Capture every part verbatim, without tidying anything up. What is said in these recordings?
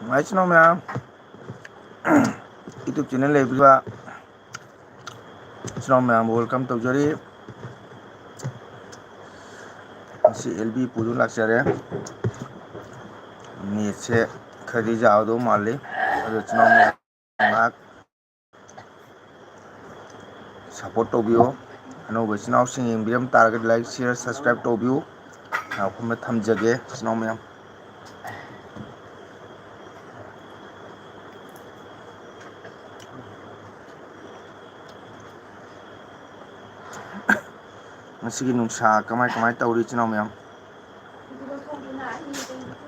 ꯅꯨꯡꯉꯥꯏ ꯏꯆꯤꯟ ꯏꯅꯥꯎ ꯃꯌꯥꯝ, YouTube channel ꯂꯩꯕꯤꯕ ꯏꯆꯤꯟ ꯏꯅꯥꯎ ꯃꯌꯥꯝꯕꯨ welcome ꯇꯧꯖꯔꯤ꯫ ꯉꯁꯤ ꯑꯦꯜ ꯕꯤ ꯄꯨꯗꯨꯅ ꯂꯥꯛꯆꯔꯦ꯫ Netꯁꯦ ꯈꯔꯗꯤ ꯌꯥꯗꯧ ꯃꯥꯜꯂꯤ꯫ ꯑꯗꯣ ꯏꯆꯤꯟ ꯏꯅꯥꯎ ꯃꯌꯥꯝ ꯉꯥꯏꯍꯥꯛ support ꯇꯧꯕꯤꯌꯣ꯫ ꯑꯅꯧꯕ ꯏꯆꯤꯟ ꯏꯅꯥꯎꯁꯤꯡ ꯌꯦꯡꯕꯤꯔꯝ ꯇꯥꯔꯒꯗꯤ like, share, subscribe ꯇꯧꯕꯤꯌꯨ꯫ ꯉꯥꯏꯈꯣ, ꯊꯝꯖꯒꯦ ꯏꯆꯤꯟ ꯏꯅꯥꯎ ꯃꯌꯥꯝ꯫ ꯉꯁꯤꯒꯤ ꯅꯨꯡꯁꯥ ꯀꯃꯥꯏ ꯀꯃꯥꯏ ꯇꯧꯔꯤ ꯏꯆꯤꯟ ꯏꯅꯥꯎ ꯃꯌꯥꯝ?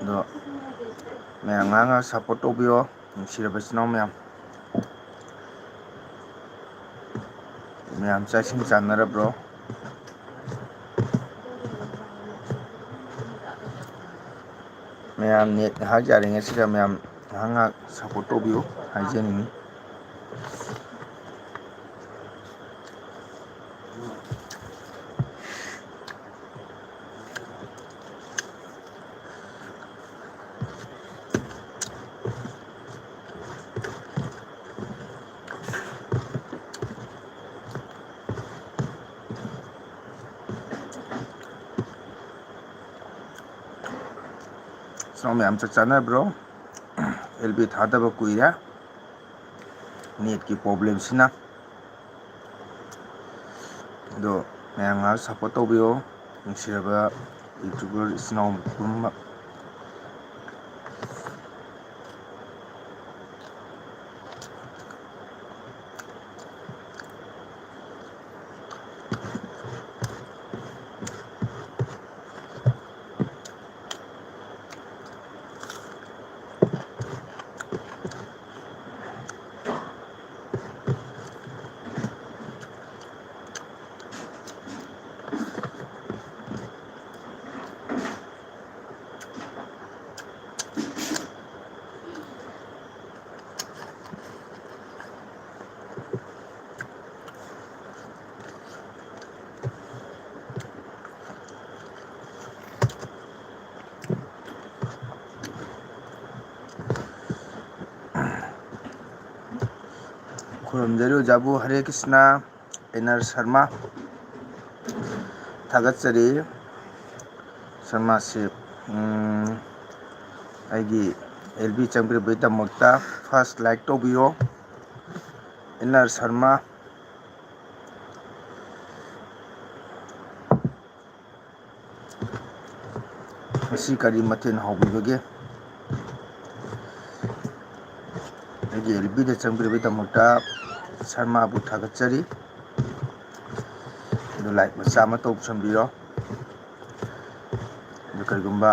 ꯑꯗꯣ ꯃꯌꯥꯝ ꯉꯥꯏꯍꯥꯛ ꯉꯥꯏꯍꯥꯛ support ꯇꯧꯕꯤꯌꯣ, ꯅꯨꯡꯁꯤꯔꯕ ꯏꯆꯤꯟ ꯏꯅꯥꯎ ꯃꯌꯥꯝ꯫ ꯃꯌꯥꯝ ꯆꯥꯛ ꯏꯁꯤꯡ ꯆꯥꯅꯔꯕ꯭ꯔꯣ? ꯃꯌꯥꯝ net ꯉꯥꯏꯍꯥꯛ ꯌꯥꯔꯤꯉꯩꯁꯤꯗ ꯃꯌꯥꯝ ꯉꯥꯏꯍꯥꯛ ꯉꯥꯏꯍꯥꯛ support ꯇꯧꯕꯤꯌꯨ ꯍꯥꯏꯖꯅꯤꯡꯉꯤ꯫ ꯏꯆꯤꯟ ꯏꯅꯥꯎ ꯃꯌꯥꯝ ꯆꯥꯛ ꯆꯥꯅꯔꯕ꯭ꯔꯣ? ꯑꯦꯜ ꯕꯤ ꯊꯥꯗꯕ ꯀꯨꯏꯔꯦ, netꯀꯤ problemꯁꯤꯅ꯫ ꯑꯗꯣ ꯃꯌꯥꯝ ꯉꯥꯏꯍꯥꯛ support ꯇꯧꯕꯤꯌꯣ, ꯅꯨꯡꯁꯤꯔꯕ YouTuber ꯏꯆꯤꯟ ꯏꯅꯥꯎ ꯄꯨꯝꯅꯃꯛ꯫ ꯈꯨꯔꯨꯝꯖꯔꯤ ꯑꯣꯖꯥꯕꯨ꯫ ꯍꯔꯦ ꯀ꯭ꯔꯤꯁꯅ꯫ And R Sharma. ꯊꯥꯒꯠꯆꯔꯤ꯫ ꯁꯔꯃꯁꯤ, ꯎꯝ, ꯑꯩꯒꯤ ꯑꯦꯜ ꯕꯤ ꯆꯪꯕꯤꯔꯛꯄꯒꯤꯗꯃꯛꯇ ꯐꯥꯔꯁ ꯂꯥꯏꯛ ꯇꯧꯕꯤꯌꯣ꯫ ꯑꯦꯟ ꯑꯥꯔ ꯁꯔꯃ꯫ ꯉꯁꯤ ꯀꯔꯤ ꯃꯊꯦꯜ ꯍꯧꯕꯤꯕꯒꯦ? ꯑꯩꯒꯤ ꯑꯦꯜ ꯕꯤꯗ ꯆꯪꯕꯤꯔꯕꯒꯤꯗꯃꯛꯇ ꯁꯔꯃꯥꯕꯨ ꯊꯥꯒꯠꯆꯔꯤ꯫ ꯑꯗꯨ ꯂꯥꯏꯛ ꯃꯆꯥ ꯑꯃ ꯇꯧꯁꯟꯕꯤꯔꯣ꯫ ꯑꯗꯨ ꯀꯔꯤꯒꯨꯝꯕ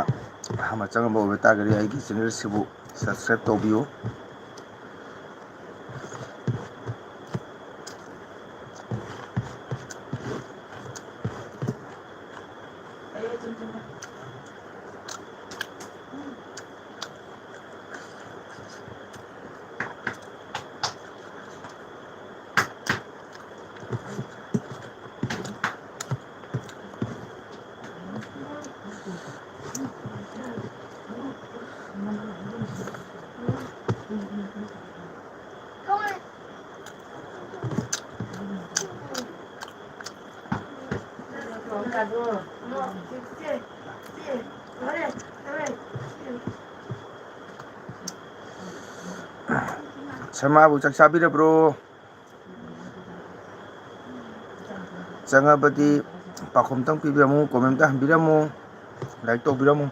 ꯑꯍꯥꯟꯕ ꯆꯪꯉꯝꯕ ꯑꯣꯏꯕ ꯇꯥꯔꯒꯗꯤ ꯑꯩꯒꯤ ꯆꯦꯅꯦꯜꯁꯤꯕꯨ ꯁꯕꯁꯀ꯭ꯔꯥꯏꯕ ꯇꯧꯕꯤꯌꯨ꯫ ꯁꯔꯃꯥꯕꯨ ꯆꯥꯛ ꯆꯥꯕꯤꯔꯕ꯭ꯔꯣ? ꯆꯪꯉꯕꯗꯤ ꯄꯥꯎꯈꯨꯝ ꯑꯝꯇꯪ ꯄꯤꯕꯤꯔꯝꯃꯨ, ꯀꯣꯃꯦꯟꯇ ꯍꯟꯕꯤꯔꯝꯃꯨ, ꯂꯥꯏꯛ ꯇꯧꯕꯤꯔꯝꯃꯨ꯫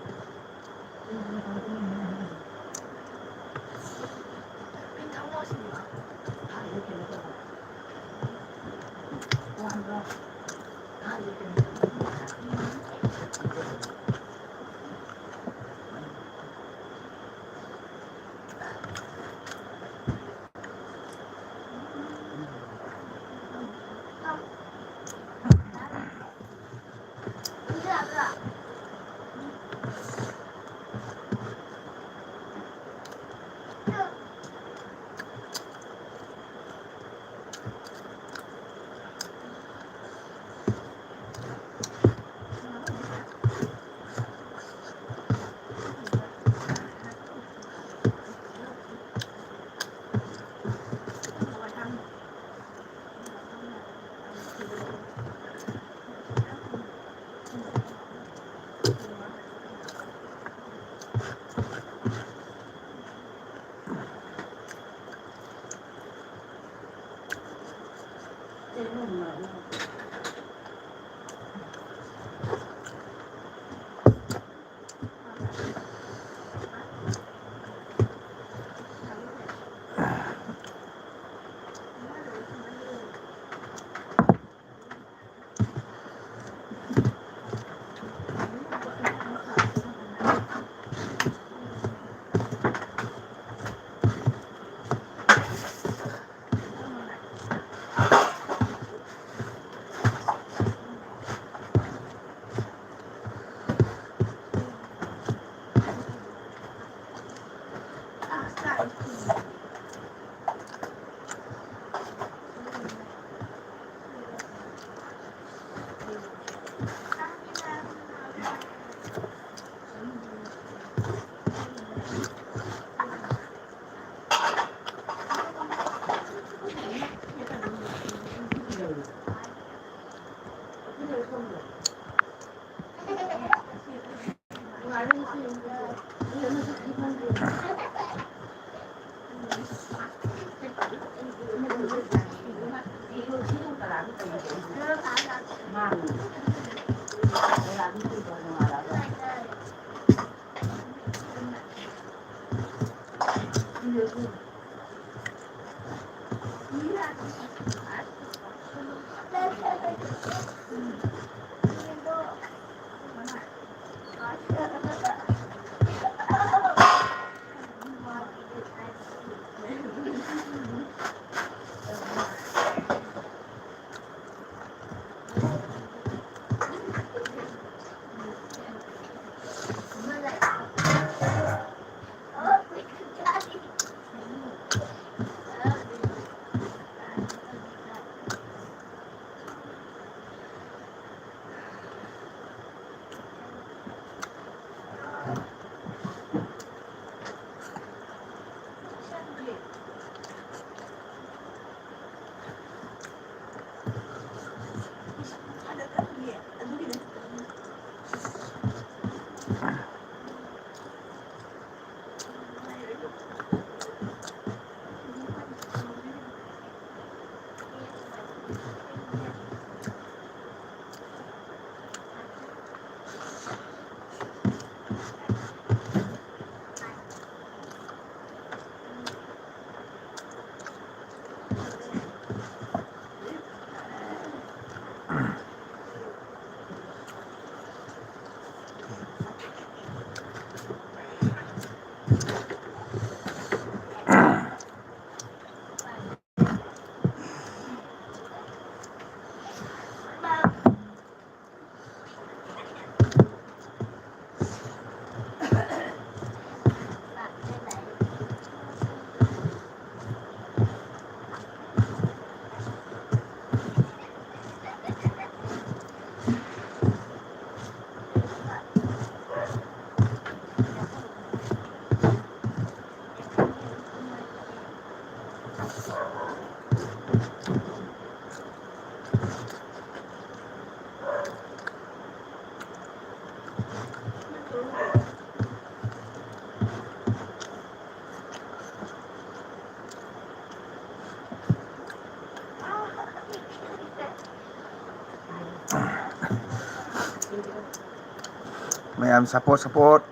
ꯃꯌꯥꯝ support, support꯫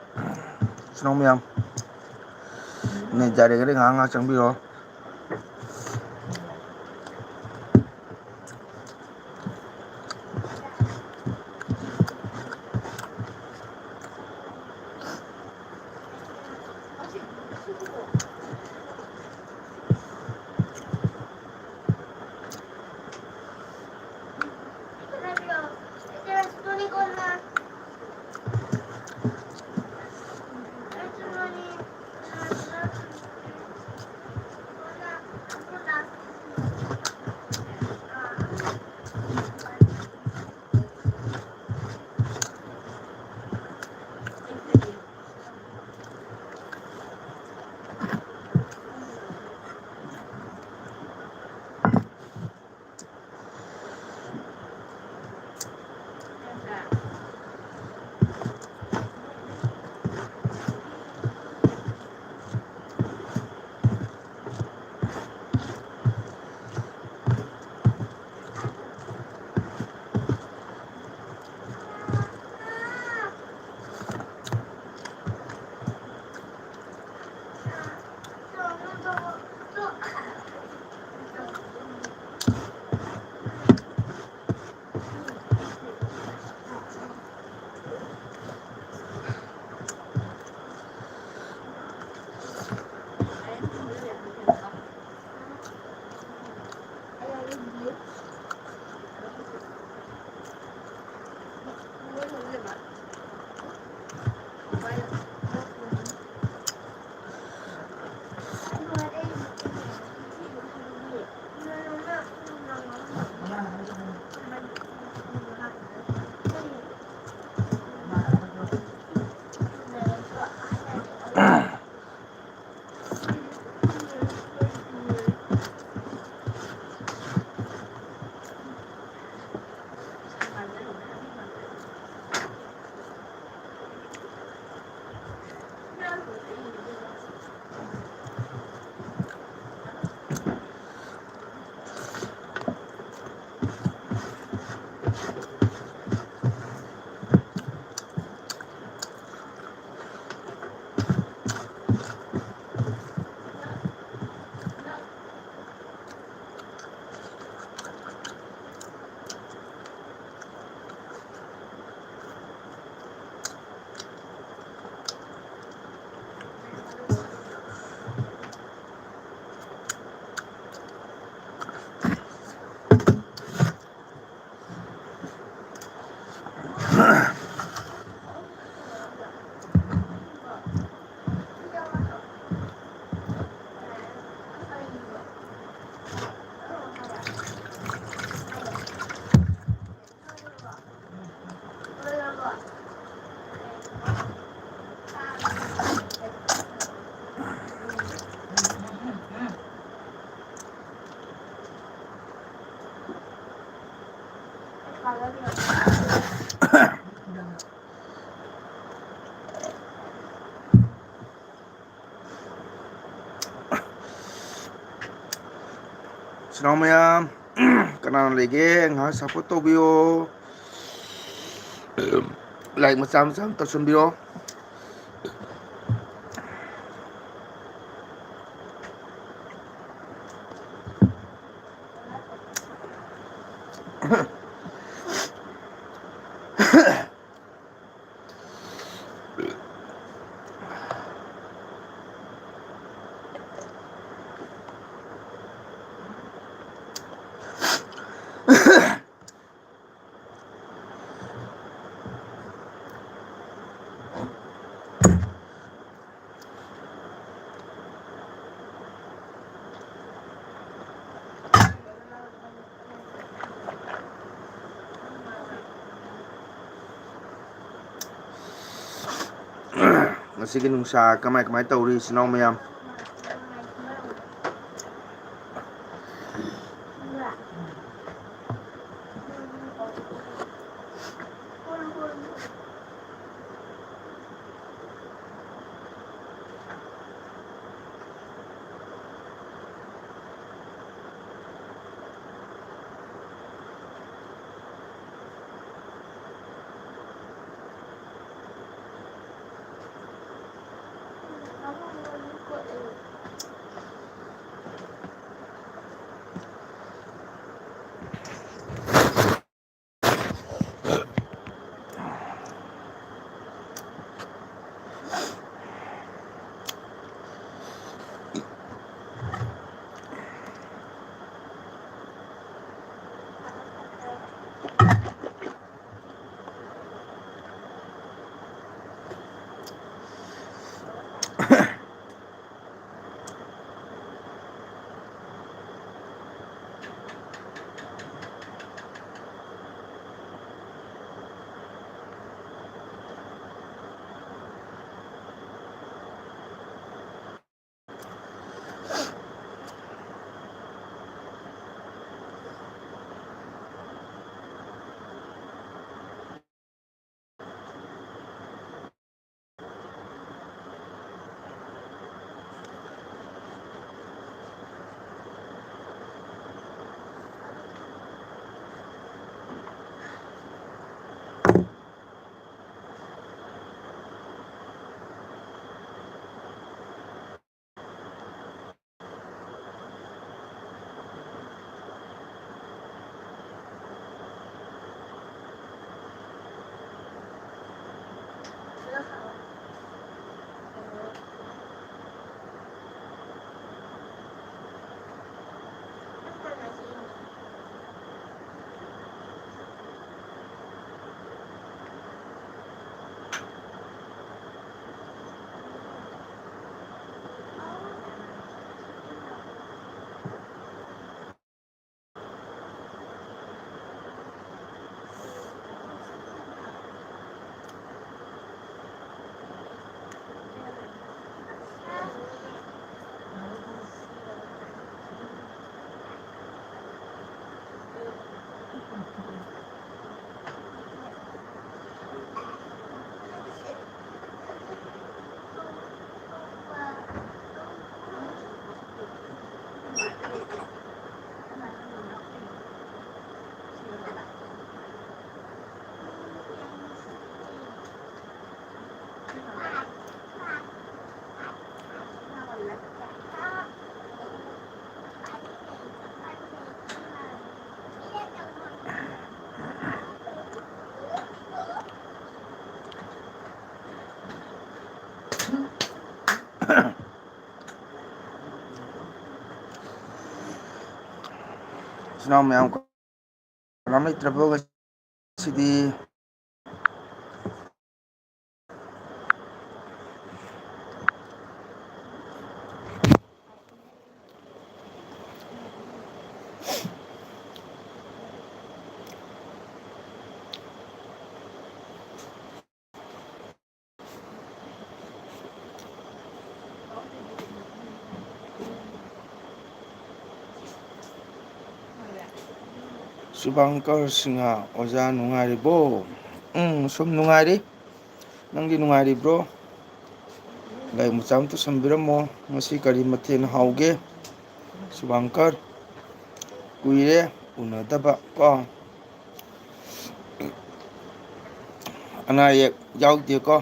ꯁꯅꯣ ꯃꯌꯥꯝ꯫ ꯅꯦꯠ ꯌꯥꯔꯒꯗꯤ ꯉꯥꯏꯍꯥꯛ ꯉꯥꯏꯍꯥꯛ ꯆꯪꯕꯤꯔꯣ꯫ ꯏꯅꯥꯎ ꯃꯌꯥꯝ, ꯀꯅꯥꯅ ꯂꯩꯒꯦ? ꯉꯥꯏꯍꯥꯛ support ꯇꯧꯕꯤꯌꯣ꯫ Like ꯃꯆꯥ ꯃꯆꯥ ꯑꯃ ꯇꯧꯁꯟꯕꯤꯔꯣ꯫ ꯉꯁꯤꯒꯤ ꯅꯨꯡꯁꯥ ꯀꯃꯥꯏ ꯀꯃꯥꯏ ꯇꯧꯔꯤ, ꯏꯆꯤꯟ ꯏꯅꯥꯎ ꯃꯌꯥꯝ? ꯏꯅꯥꯎ ꯃꯌꯥꯝ, ꯀꯅꯥꯝ ꯂꯩꯇ꯭ꯔꯕꯣ ꯉꯁꯤꯗꯤ? ꯁꯨꯚꯥꯡꯀꯔ ꯁꯤꯡꯍ, ꯑꯣꯖꯥ ꯅꯨꯡꯉꯥꯏꯔꯤꯕꯣ? ꯎꯝ, ꯁꯨꯝ ꯅꯨꯡꯉꯥꯏꯔꯤ꯫ ꯅꯪꯗꯤ ꯅꯨꯡꯉꯥꯏꯔꯤꯕ꯭ꯔꯣ? ꯂꯥꯏꯛ ꯃꯆꯥ ꯑꯃ ꯇꯧꯁꯟꯕꯤꯔꯝꯃꯣ꯫ ꯉꯁꯤ ꯀꯔꯤ ꯃꯊꯦꯜ ꯍꯥꯎꯒꯦ? ꯁꯨꯚꯥꯡꯀꯔ, ꯀꯨꯏꯔꯦ ꯎꯅꯗꯕ ꯀꯣ꯫ ꯑꯅꯥ ꯑꯌꯦꯛ ꯌꯥꯎꯗꯦꯀꯣ?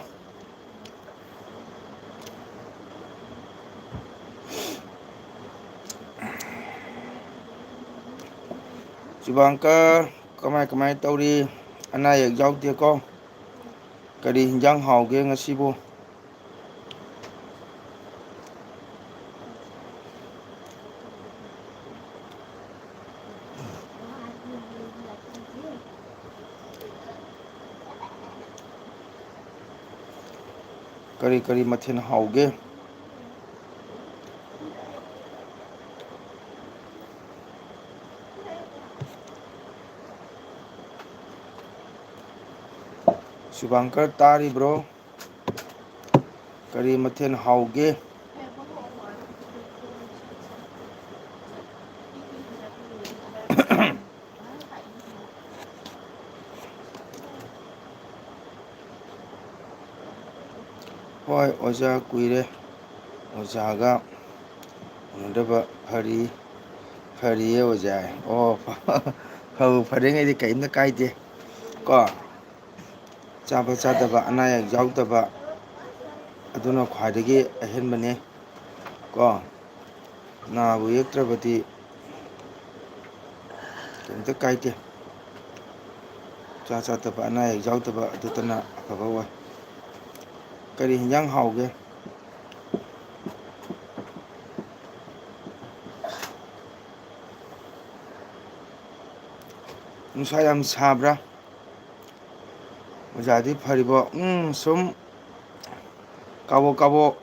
ꯁꯨꯚꯥꯡꯀꯔ, ꯀꯃꯥꯏ ꯀꯃꯥꯏ ꯇꯧꯔꯤ? ꯑꯅꯥ ꯑꯌꯦꯛ ꯌꯥꯎꯗꯦꯀꯣ? ꯀꯔꯤ ꯍꯤꯟꯖꯥꯡ ꯍꯥꯎꯒꯦ ꯉꯁꯤꯕꯨ? ꯀꯔꯤ ꯀꯔꯤ ꯃꯊꯦꯜ ꯍꯥꯎꯒꯦ? ꯁꯨꯚꯥꯡꯀꯔ, ꯇꯥꯔꯤꯕ꯭ꯔꯣ? ꯀꯔꯤ ꯃꯊꯦꯜ ꯍꯥꯎꯒꯦ? ꯍꯣꯏ ꯑꯣꯖꯥ, ꯀꯨꯏꯔꯦ ꯑꯣꯖꯥꯒ ꯎꯅꯗꯕ꯫ ꯐꯔꯤ, ꯐꯔꯤꯌꯦ ꯑꯣꯖꯥ꯫ ꯑꯣ, ꯐꯕꯨ ꯐꯔꯤꯉꯩꯗꯤ ꯀꯔꯤꯝꯇ ꯀꯥꯏꯗꯦ ꯀꯣ꯫ ꯆꯥꯕ ꯆꯥꯗꯕ, ꯑꯅꯥ ꯑꯌꯦꯛ ꯌꯥꯎꯗꯕ, ꯑꯗꯨꯅ ꯈ꯭ꯋꯥꯏꯗꯒꯤ ꯑꯍꯦꯟꯕꯅꯦ ꯀꯣ꯫ ꯅꯥꯕꯨ ꯌꯦꯛꯇ꯭ꯔꯕꯗꯤ ꯀꯩꯝꯇ ꯀꯥꯏꯗꯦ꯫ ꯆꯥ ꯆꯥꯗꯕ, ꯑꯅꯥ ꯑꯌꯦꯛ ꯌꯥꯎꯗꯕ, ꯑꯗꯨꯇꯅ ꯑꯐꯕ ꯑꯣꯏ꯫ ꯀꯔꯤ ꯍꯤꯟꯖꯥꯡ ꯍꯥꯎꯒꯦ? ꯅꯨꯡꯁꯥ ꯌꯥꯝ ꯁꯥꯕ꯭ꯔꯥ? ꯑꯣꯖꯥꯗꯤ ꯐꯔꯤꯕꯣ? ꯎꯝ, ꯁꯨꯝ ꯀꯥꯕꯣꯛ ꯀꯥꯕꯣꯛ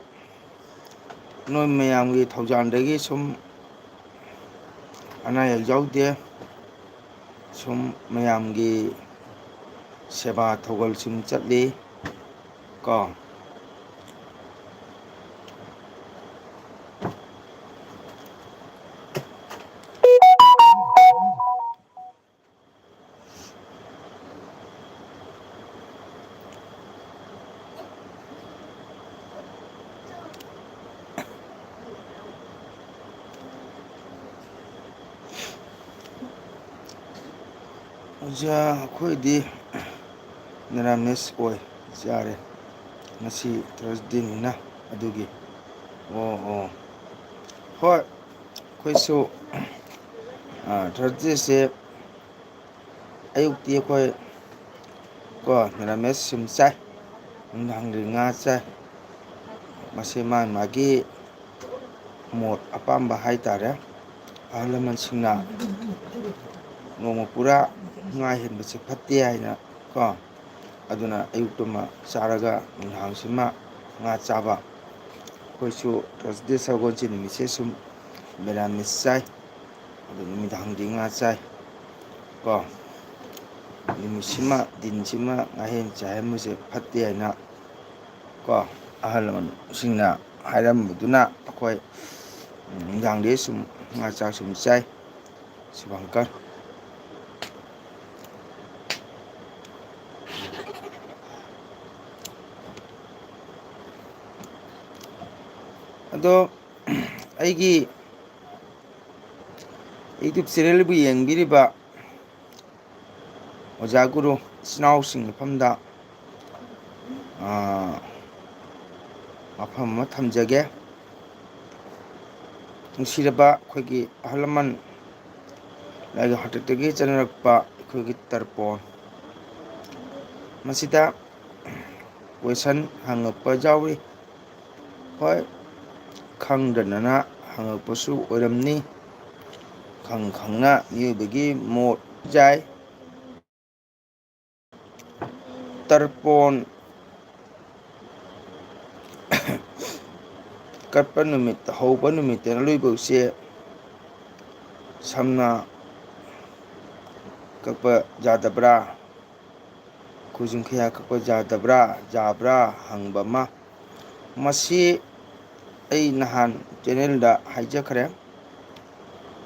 ꯅꯣꯏ ꯃꯌꯥꯝꯒꯤ ꯊꯧꯖꯥꯜꯗꯒꯤ ꯁꯨꯝ ꯑꯅꯥ ꯑꯌꯦꯛ ꯌꯥꯎꯗꯦ꯫ ꯁꯨꯝ ꯃꯌꯥꯝꯒꯤ ꯁꯦꯕꯥ ꯊꯧꯒꯜ ꯁꯨꯝ ꯆꯠꯂꯤ ꯀꯣ꯫ ꯑꯣꯖꯥ, ꯑꯩꯈꯣꯏꯗꯤ ꯅꯤꯔꯥꯃꯤꯁ ꯑꯣꯏ, ꯆꯥꯔꯦ꯫ ꯉꯁꯤ ꯊꯔꯁꯗꯦꯅꯤꯅ ꯑꯗꯨꯒꯤ꯫ ꯑꯣ, ꯑꯣ꯫ ꯍꯣꯏ, ꯑꯩꯈꯣꯏꯁꯨ, ꯑ, ꯊꯔꯁꯗꯦꯁꯦ ꯑꯌꯨꯛꯇꯤ ꯑꯩꯈꯣꯏ ꯀꯣ ꯅꯤꯔꯥꯃꯤꯁ ꯁꯨꯝ ꯆꯥꯏ, ꯅꯨꯡꯗꯥꯡꯗꯤ ꯉꯥ ꯆꯥꯏ꯫ ꯃꯁꯤ ꯃꯥꯒꯤ ꯃꯥꯒꯤ ꯃꯣꯠ ꯑꯄꯥꯝꯕ ꯍꯥꯏꯇꯥꯔꯦ꯫ ꯑꯍꯜ ꯂꯃꯟꯁꯤꯡꯅ ꯅꯣꯡꯃ ꯄꯨꯔꯥ ꯉꯥ ꯍꯦꯟꯕꯁꯦ ꯐꯠꯇꯦ ꯍꯥꯏꯅ ꯀꯣ, ꯑꯗꯨꯅ ꯑꯌꯨꯛꯇꯨꯃ ꯆꯥꯔꯒ ꯅꯨꯡꯗꯥꯡꯁꯤꯃ ꯉꯥ ꯆꯥꯕ꯫ ꯑꯩꯈꯣꯏꯁꯨ ꯊꯔꯁꯗꯦ ꯁꯒꯣꯜꯁꯦꯟ ꯅꯨꯃꯤꯠꯁꯦ ꯁꯨꯝ ꯃꯤꯔꯥꯃꯤꯁ ꯆꯥꯏ, ꯑꯗꯨ ꯅꯨꯃꯤꯗꯥꯡꯗꯤ ꯉꯥ ꯆꯥꯏ ꯀꯣ꯫ ꯅꯨꯃꯤꯠꯁꯤꯃ, ꯗꯤꯟꯁꯤꯃ ꯉꯥꯍꯦꯟ ꯆꯥꯍꯟꯕꯁꯦ ꯐꯠꯇꯦ ꯍꯥꯏꯅ ꯀꯣ, ꯑꯍꯜ ꯂꯃꯟꯁꯤꯡꯅ ꯍꯥꯏꯔꯝꯕꯗꯨꯅ ꯑꯩꯈꯣꯏ, ꯎꯝ, ꯅꯨꯡꯗꯥꯡꯗꯤ ꯁꯨꯝ ꯉꯥ ꯆꯥꯛ ꯁꯨꯝ ꯆꯥꯏ꯫ ꯁꯨꯚꯪꯀꯔ꯫ ꯑꯗꯣ ꯑꯩꯒꯤ YouTube ꯆꯦꯅꯦꯜꯕꯨ ꯌꯦꯡꯕꯤꯔꯤꯕ ꯑꯣꯖꯥ ꯒꯨꯔꯨ ꯏꯆꯤꯟ ꯏꯅꯥꯎꯁꯤꯡ ꯃꯐꯝꯗ, ꯑꯥ, ꯋꯥꯐꯝ ꯑꯃ ꯊꯝꯖꯒꯦ꯫ ꯅꯨꯡꯁꯤꯔꯕ ꯑꯩꯈꯣꯏꯒꯤ ꯑꯍꯜ ꯂꯃꯟ, ꯂꯥꯏꯒꯤ ꯍꯥꯛꯇꯛꯇꯒꯤ ꯆꯠꯅꯔꯛꯄ ꯑꯩꯈꯣꯏꯒꯤ ꯇꯔꯄꯣꯟ, ꯃꯁꯤꯗ question ꯍꯪꯉꯛꯄ ꯌꯥꯎꯔꯤ꯫ ꯍꯣꯏ, ꯈꯪꯗꯅꯅ ꯍꯪꯉꯛꯄꯁꯨ ꯑꯣꯏꯔꯝꯅꯤ꯫ ꯈꯪ ꯈꯪꯅ ꯃꯤꯑꯣꯏꯕꯒꯤ ꯃꯣꯠ ꯌꯥꯏ꯫ ꯇꯔꯄꯣꯟ ꯀꯠꯄ ꯅꯨꯃꯤꯠ, ꯍꯧꯕ ꯅꯨꯃꯤꯠꯇꯩꯅ ꯑꯔꯣꯏꯕꯁꯦ ꯁꯝꯅ ꯀꯛꯄ ꯌꯥꯗꯕ꯭ꯔꯥ? ꯈꯨꯖꯤꯟ ꯈꯨꯌꯥ ꯀꯛꯄ ꯌꯥꯗꯕ꯭ꯔꯥ, ꯌꯥꯕ꯭ꯔꯥ ꯍꯪꯕ ꯑꯃ꯫ ꯃꯁꯤ ꯑꯩ ꯅꯍꯥꯟ channelꯗ ꯍꯥꯏꯖꯈ꯭ꯔꯦ꯫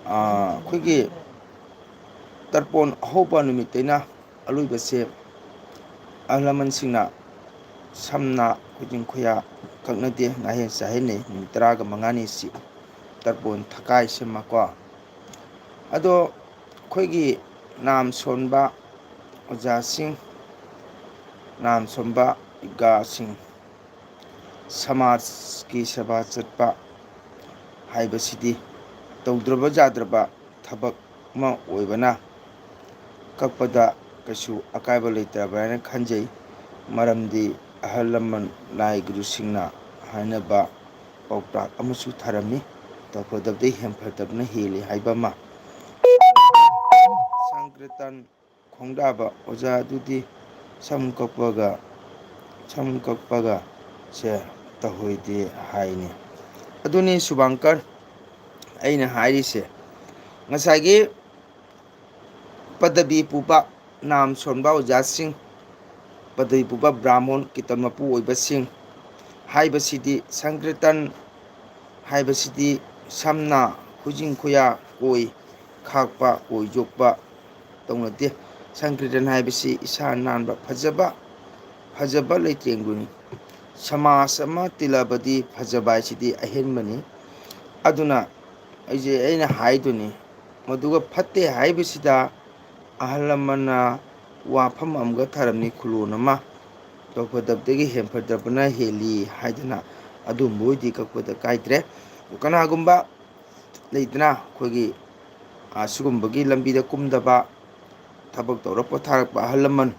ꯑꯥ, ꯑꯩꯈꯣꯏꯒꯤ ꯇꯔꯄꯣꯟ ꯑꯍꯧꯕ ꯅꯨꯃꯤꯠꯇꯩꯅ ꯑꯂꯣꯏꯕꯁꯦ ꯑꯍꯜ ꯂꯃꯟꯁꯤꯡꯅ ꯁꯝꯅ ꯈꯨꯖꯤꯟ ꯈꯨꯌꯥ ꯀꯛꯅꯗꯦ, ꯉꯥꯍꯦꯟ ꯆꯥꯍꯦꯟꯅꯩ꯫ ꯅꯨꯃꯤꯠ ꯇꯔꯥꯒ ꯃꯉꯥꯅꯤꯁꯤ ꯇꯔꯄꯣꯟ ꯊꯀꯥꯏ ꯁꯦꯝꯃꯀꯣ꯫ ꯑꯗꯣ ꯑꯩꯈꯣꯏꯒꯤ ꯅꯥꯝ ꯁꯣꯟꯕ ꯑꯣꯖꯥꯁꯤꯡ, ꯅꯥꯝ ꯁꯣꯟꯕ ꯏꯒꯥꯁꯤꯡ, ꯁꯃꯥꯖꯀꯤ ꯁꯦꯕꯥ ꯆꯠꯄ ꯍꯥꯏꯕꯁꯤꯗꯤ ꯇꯧꯗ꯭ꯔꯕ ꯌꯥꯗ꯭ꯔꯕ ꯊꯕꯛ ꯑꯃ ꯑꯣꯏꯕꯅ, ꯀꯛꯄꯗ ꯀꯩꯁꯨ ꯑꯀꯥꯏꯕ ꯂꯩꯇ꯭ꯔꯕ꯭ꯔꯥ ꯍꯥꯏꯅ ꯈꯟꯖꯩ꯫ ꯃꯔꯝꯗꯤ ꯑꯍꯜ ꯂꯃꯟ ꯂꯥꯏ ꯒꯨꯔꯨꯁꯤꯡꯅ ꯍꯥꯏꯅꯕ ꯄꯥꯎꯇꯥꯛ ꯑꯃꯁꯨ ꯊꯔꯝꯃꯤ, "ꯇꯧꯐꯗꯕꯗ ꯍꯦꯟꯐꯗꯕꯅ ꯍꯦꯜꯂꯤ" ꯍꯥꯏꯕ ꯑꯃ꯫ ꯁꯪꯀ꯭ꯔꯤꯇꯟ ꯈꯣꯡꯗꯥꯕ ꯑꯣꯖꯥ ꯑꯗꯨꯗꯤ ꯁꯝ ꯀꯛꯄꯒ, ꯁꯝ ꯀꯛꯄꯒ ꯁꯦ ꯇꯧꯍꯣꯏꯗꯦ ꯍꯥꯏꯅꯤ꯫ ꯑꯗꯨꯅꯤ ꯁꯨꯕꯥꯡꯀꯔ ꯑꯩꯅ ꯍꯥꯏꯔꯤꯁꯦ꯫ ꯉꯁꯥꯏꯒꯤ ꯄꯗꯕꯤ ꯄꯨꯕ ꯅꯥꯝ ꯁꯣꯟꯕ ꯑꯣꯖꯥꯁꯤꯡ, ꯄꯗꯕꯤ ꯄꯨꯕ ꯕ꯭ꯔꯥꯍꯃꯣꯟ ꯀꯤꯔꯇꯟ ꯃꯄꯨ ꯑꯣꯏꯕꯁꯤꯡ ꯍꯥꯏꯕꯁꯤꯗꯤ ꯁꯪꯀ꯭ꯔꯤꯇꯟ ꯍꯥꯏꯕꯁꯤꯗꯤ ꯁꯝꯅ ꯈꯨꯖꯤꯟ ꯈꯨꯌꯥ ꯀꯣꯏ ꯈꯥꯛꯄ, ꯀꯣꯏ ꯌꯣꯛꯄ ꯇꯧꯅꯗꯦ꯫ ꯁꯪꯀ꯭ꯔꯤꯇꯟ ꯍꯥꯏꯕꯁꯤ ꯏꯁꯥ ꯅꯥꯟꯕ, ꯐꯖꯕ, ꯐꯖꯕ ꯂꯩꯇꯦꯡꯗꯨꯅꯤ꯫ ꯁꯃꯥꯖ ꯑꯃ ꯇꯤꯜꯂꯕꯗꯤ ꯐꯖꯕ ꯍꯥꯏꯁꯤꯗꯤ ꯑꯍꯦꯟꯕꯅꯤ꯫ ꯑꯗꯨꯅ ꯑꯩꯁꯦ, ꯑꯩꯅ ꯍꯥꯏꯗꯨꯅꯤ, ꯃꯗꯨꯒ ꯐꯠꯇꯦ ꯍꯥꯏꯕꯁꯤꯗ ꯑꯍꯜ ꯂꯃꯟꯅ ꯋꯥꯐꯝ ꯑꯃꯒ ꯊꯔꯝꯅꯤ, ꯈꯨꯂꯣꯟ ꯑꯃ, "ꯇꯧꯐꯗꯕꯗꯒꯤ ꯍꯦꯟꯐꯗꯕꯅ ꯍꯦꯜꯂꯤ" ꯍꯥꯏꯗꯅ꯫ ꯑꯗꯨꯝꯕ ꯑꯣꯏꯗꯤ ꯀꯛꯄꯗ ꯀꯥꯏꯗ꯭ꯔꯦ꯫ ꯀꯅꯥꯒꯨꯝꯕ ꯂꯩꯗꯅ, ꯑꯩꯈꯣꯏꯒꯤ, ꯑ, ꯁꯤꯒꯨꯝꯕꯒꯤ ꯂꯝꯕꯤꯗ ꯀꯨꯝꯗꯕ, ꯊꯕꯛ ꯇꯧꯔ ꯄꯣꯊꯥꯔꯛꯄ ꯑꯍꯜ ꯂꯃꯟ,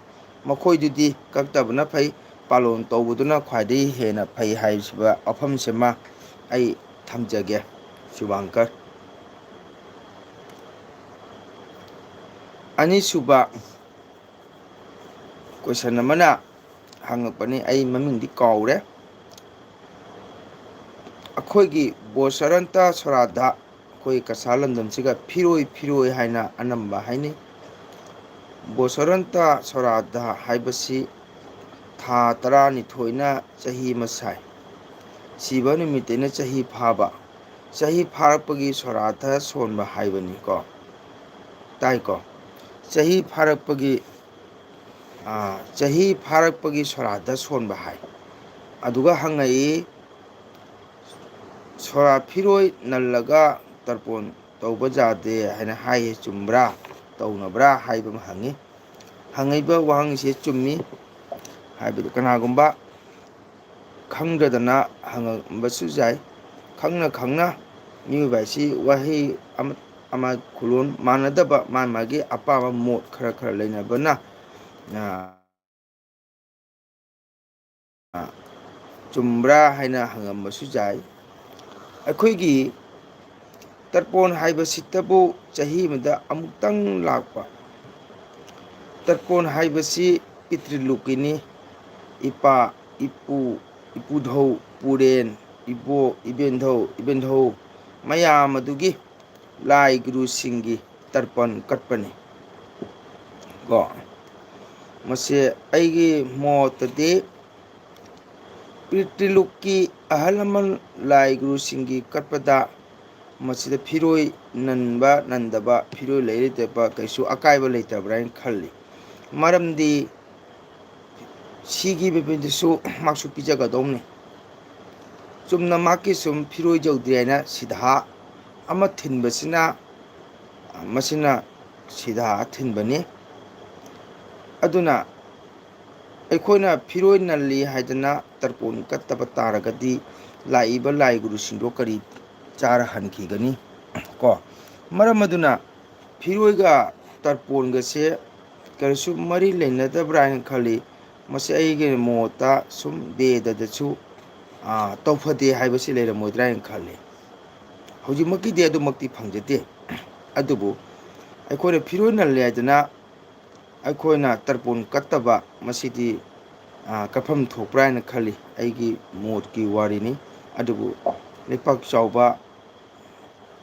ꯃꯈꯣꯏꯗꯨꯗꯤ ꯀꯛꯇꯕꯅ ꯐꯩ, ꯄꯥꯂꯣꯟ ꯇꯧꯕꯗꯨꯅ ꯈ꯭ꯋꯥꯏꯗꯒꯤ ꯍꯦꯟꯅ ꯐꯩ ꯍꯥꯏꯕꯁꯤꯕ ꯋꯥꯐꯝꯁꯤꯃ ꯑꯩ ꯊꯝꯖꯒꯦ꯫ ꯁꯨꯕꯥꯡꯀꯔ꯫ ꯑꯅꯤꯁꯨꯕ, ꯀꯣꯏꯁꯟ ꯑꯃꯅ ꯍꯪꯉꯛꯄꯅꯤ, ꯑꯩ ꯃꯃꯤꯡꯗꯤ ꯀꯥꯎꯔꯦ꯫ ꯑꯩꯈꯣꯏꯒꯤ ꯕꯣꯁꯔꯟꯇ ꯁꯣꯔꯥꯗ, ꯑꯩꯈꯣꯏ ꯀꯁꯥꯔ ꯂꯝꯗꯝꯁꯤꯒ ꯐꯤꯔꯣꯏ ꯐꯤꯔꯣꯏ ꯍꯥꯏꯅ ꯑꯅꯝꯕ ꯍꯥꯏꯅꯩ꯫ ꯕꯣꯁꯔꯟꯇ ꯁꯣꯔꯥꯗ ꯍꯥꯏꯕꯁꯤ ꯊꯥ ꯇꯔꯥꯅꯤꯊꯣꯏꯅ ꯆꯍꯤ ꯑꯃ ꯁꯥꯏ꯫ ꯁꯤꯕ ꯅꯨꯃꯤꯠꯇꯩꯅ ꯆꯍꯤ ꯐꯥꯕ, ꯆꯍꯤ ꯐꯥꯔꯛꯄꯒꯤ ꯁꯣꯔꯥꯗ ꯁꯣꯟꯕ ꯍꯥꯏꯕꯅꯤꯀꯣ꯫ ꯇꯥꯏꯀꯣ? ꯆꯍꯤ ꯐꯥꯔꯛꯄꯒꯤ, ꯑꯥ, ꯆꯍꯤ ꯐꯥꯔꯛꯄꯒꯤ ꯁꯣꯔꯥꯗ ꯁꯣꯟꯕ ꯍꯥꯏ꯫ ꯑꯗꯨꯒ ꯍꯪꯉꯛꯏ, ꯁꯣꯔꯥ ꯐꯤꯔꯣꯏ ꯅꯜꯂꯒ ꯇꯔꯄꯣꯟ ꯇꯧꯕ ꯌꯥꯗꯦ ꯍꯥꯏꯅ ꯍꯥꯏꯌꯦ, ꯆꯨꯝꯕ꯭ꯔꯥ? ꯇꯧꯅꯕ꯭ꯔꯥ ꯍꯥꯏꯕ ꯑꯃ ꯍꯪꯉꯤ꯫ ꯍꯪꯉꯛꯏꯕ ꯋꯥꯍꯪꯁꯦ ꯆꯨꯝꯃꯤ꯫ ꯍꯥꯏꯕꯗꯤ ꯀꯅꯥꯒꯨꯝꯕ ꯈꯪꯗꯗꯅ ꯍꯪꯉꯝꯕꯁꯨ ꯌꯥꯏ꯫ ꯈꯪꯅ ꯈꯪꯅ ꯃꯤꯑꯣꯏꯕ ꯍꯥꯏꯁꯤ ꯋꯥꯍꯩ ꯑꯃ, ꯑꯃ ꯈꯨꯂꯣꯟ ꯃꯥꯟꯅꯗꯕ, ꯃꯥ ꯃꯥꯒꯤ ꯑꯄꯥꯝꯕ ꯃꯣꯠ ꯈꯔ ꯈꯔ ꯂꯩꯅꯕꯅ, ꯑ, ꯆꯨꯝꯕ꯭ꯔꯥ ꯍꯥꯏꯅ ꯍꯪꯉꯝꯕꯁꯨ ꯌꯥꯏ꯫ ꯑꯩꯈꯣꯏꯒꯤ ꯇꯔꯄꯣꯟ ꯍꯥꯏꯕꯁꯤꯇꯕꯨ ꯆꯍꯤ ꯑꯃꯗ ꯑꯃꯨꯛꯇꯪ ꯂꯥꯛꯄ꯫ ꯇꯔꯄꯣꯟ ꯍꯥꯏꯕꯁꯤ ꯄꯤꯇ꯭ꯔꯤꯂꯣꯛꯀꯤꯅꯤ꯫ ꯏꯄꯥ, ꯏꯄꯨ, ꯏꯄꯨꯙꯧ, ꯄꯨꯔꯦꯟ, ꯏꯕꯣꯛ, ꯏꯕꯦꯟꯙꯧ, ꯏꯕꯦꯟꯙꯧ ꯃꯌꯥꯝ ꯑꯗꯨꯒꯤ ꯂꯥꯏ ꯒꯨꯔꯨꯁꯤꯡꯒꯤ ꯇꯔꯄꯟ ꯀꯠꯄꯅꯤ꯫ ꯀꯣ, ꯃꯁꯤ ꯑꯩꯒꯤ ꯃꯣꯠꯇꯗꯤ ꯄꯤꯇ꯭ꯔꯤꯂꯣꯛꯀꯤ ꯑꯍꯜ ꯂꯃꯟ ꯂꯥꯏ ꯒꯨꯔꯨꯁꯤꯡꯒꯤ ꯀꯠꯄꯗ ꯃꯁꯤꯗ ꯐꯤꯔꯣꯏ ꯅꯟꯕ ꯅꯟꯗꯕ, ꯐꯤꯔꯣꯏ ꯂꯩ ꯂꯩꯇꯕ ꯀꯩꯁꯨ ꯑꯀꯥꯏꯕ ꯂꯩꯇꯕ꯭ꯔꯥ ꯍꯥꯏꯅ ꯈꯜꯂꯤ꯫ ꯃꯔꯝꯗꯤ ꯁꯤꯈꯤꯕ ꯃꯤꯗꯨꯁꯨ ꯃꯥꯛꯁꯨ ꯄꯤꯖꯒꯗꯧꯅꯤ꯫ ꯆꯨꯝꯅ ꯃꯥꯛꯀꯤ ꯁꯨꯝ ꯐꯤꯔꯣꯏ ꯌꯧꯗꯦ ꯍꯥꯏꯅ ꯁꯤꯗꯥ ꯑꯃ ꯊꯤꯟꯕꯁꯤꯅ, ꯃꯁꯤꯅ ꯁꯤꯗꯥ ꯊꯤꯟꯕꯅꯤ꯫ ꯑꯗꯨꯅ ꯑꯩꯈꯣꯏꯅ ꯐꯤꯔꯣꯏ ꯅꯜꯂꯤ ꯍꯥꯏꯗꯅ ꯇꯔꯄꯣꯟ ꯀꯠꯇꯕ ꯇꯥꯔꯒꯗꯤ ꯂꯥꯛꯏꯕ ꯂꯥꯏ ꯒꯨꯔꯨꯁꯤꯡꯗꯣ ꯀꯔꯤ ꯆꯥꯔ ꯍꯟꯈꯤꯒꯅꯤ? ꯀꯣ, ꯃꯔꯝ ꯑꯗꯨꯅ ꯐꯤꯔꯣꯏꯒ ꯇꯔꯄꯣꯟꯒꯁꯦ ꯀꯔꯤꯁꯨ ꯃꯔꯤ ꯂꯩꯅꯗꯕ꯭ꯔꯥ ꯍꯥꯏꯅ ꯈꯜꯂꯤ꯫ ꯃꯁꯤ ꯑꯩꯒꯤ ꯃꯣꯠꯇ ꯁꯨꯝ ꯕꯦꯗꯗꯁꯨ, ꯑꯥ, ꯇꯧꯐꯗꯦ ꯍꯥꯏꯕꯁꯤ ꯂꯩꯔꯝꯃꯣꯏꯗ꯭ꯔꯥ ꯍꯥꯏꯅ ꯈꯜꯂꯤ꯫ ꯍꯧꯖꯤꯛꯃꯛꯀꯤꯗꯤ ꯑꯗꯨꯃꯛꯇꯤ ꯐꯪꯖꯗꯦ꯫ ꯑꯗꯨꯕꯨ ꯑꯩꯈꯣꯏꯅ ꯐꯤꯔꯣꯏ ꯅꯜꯂꯦ ꯍꯥꯏꯗꯅ ꯑꯩꯈꯣꯏꯅ ꯇꯔꯄꯣꯟ ꯀꯠꯇꯕ, ꯃꯁꯤꯗꯤ, ꯑ, ꯀꯠꯐꯝ ꯊꯣꯛꯄ꯭ꯔꯥ ꯍꯥꯏꯅ ꯈꯜꯂꯤ꯫ ꯑꯩꯒꯤ ꯃꯣꯠꯀꯤ ꯋꯥꯔꯤꯅꯤ꯫ ꯑꯗꯨꯕꯨ ꯂꯩꯄꯥꯛ ꯆꯥꯎꯕ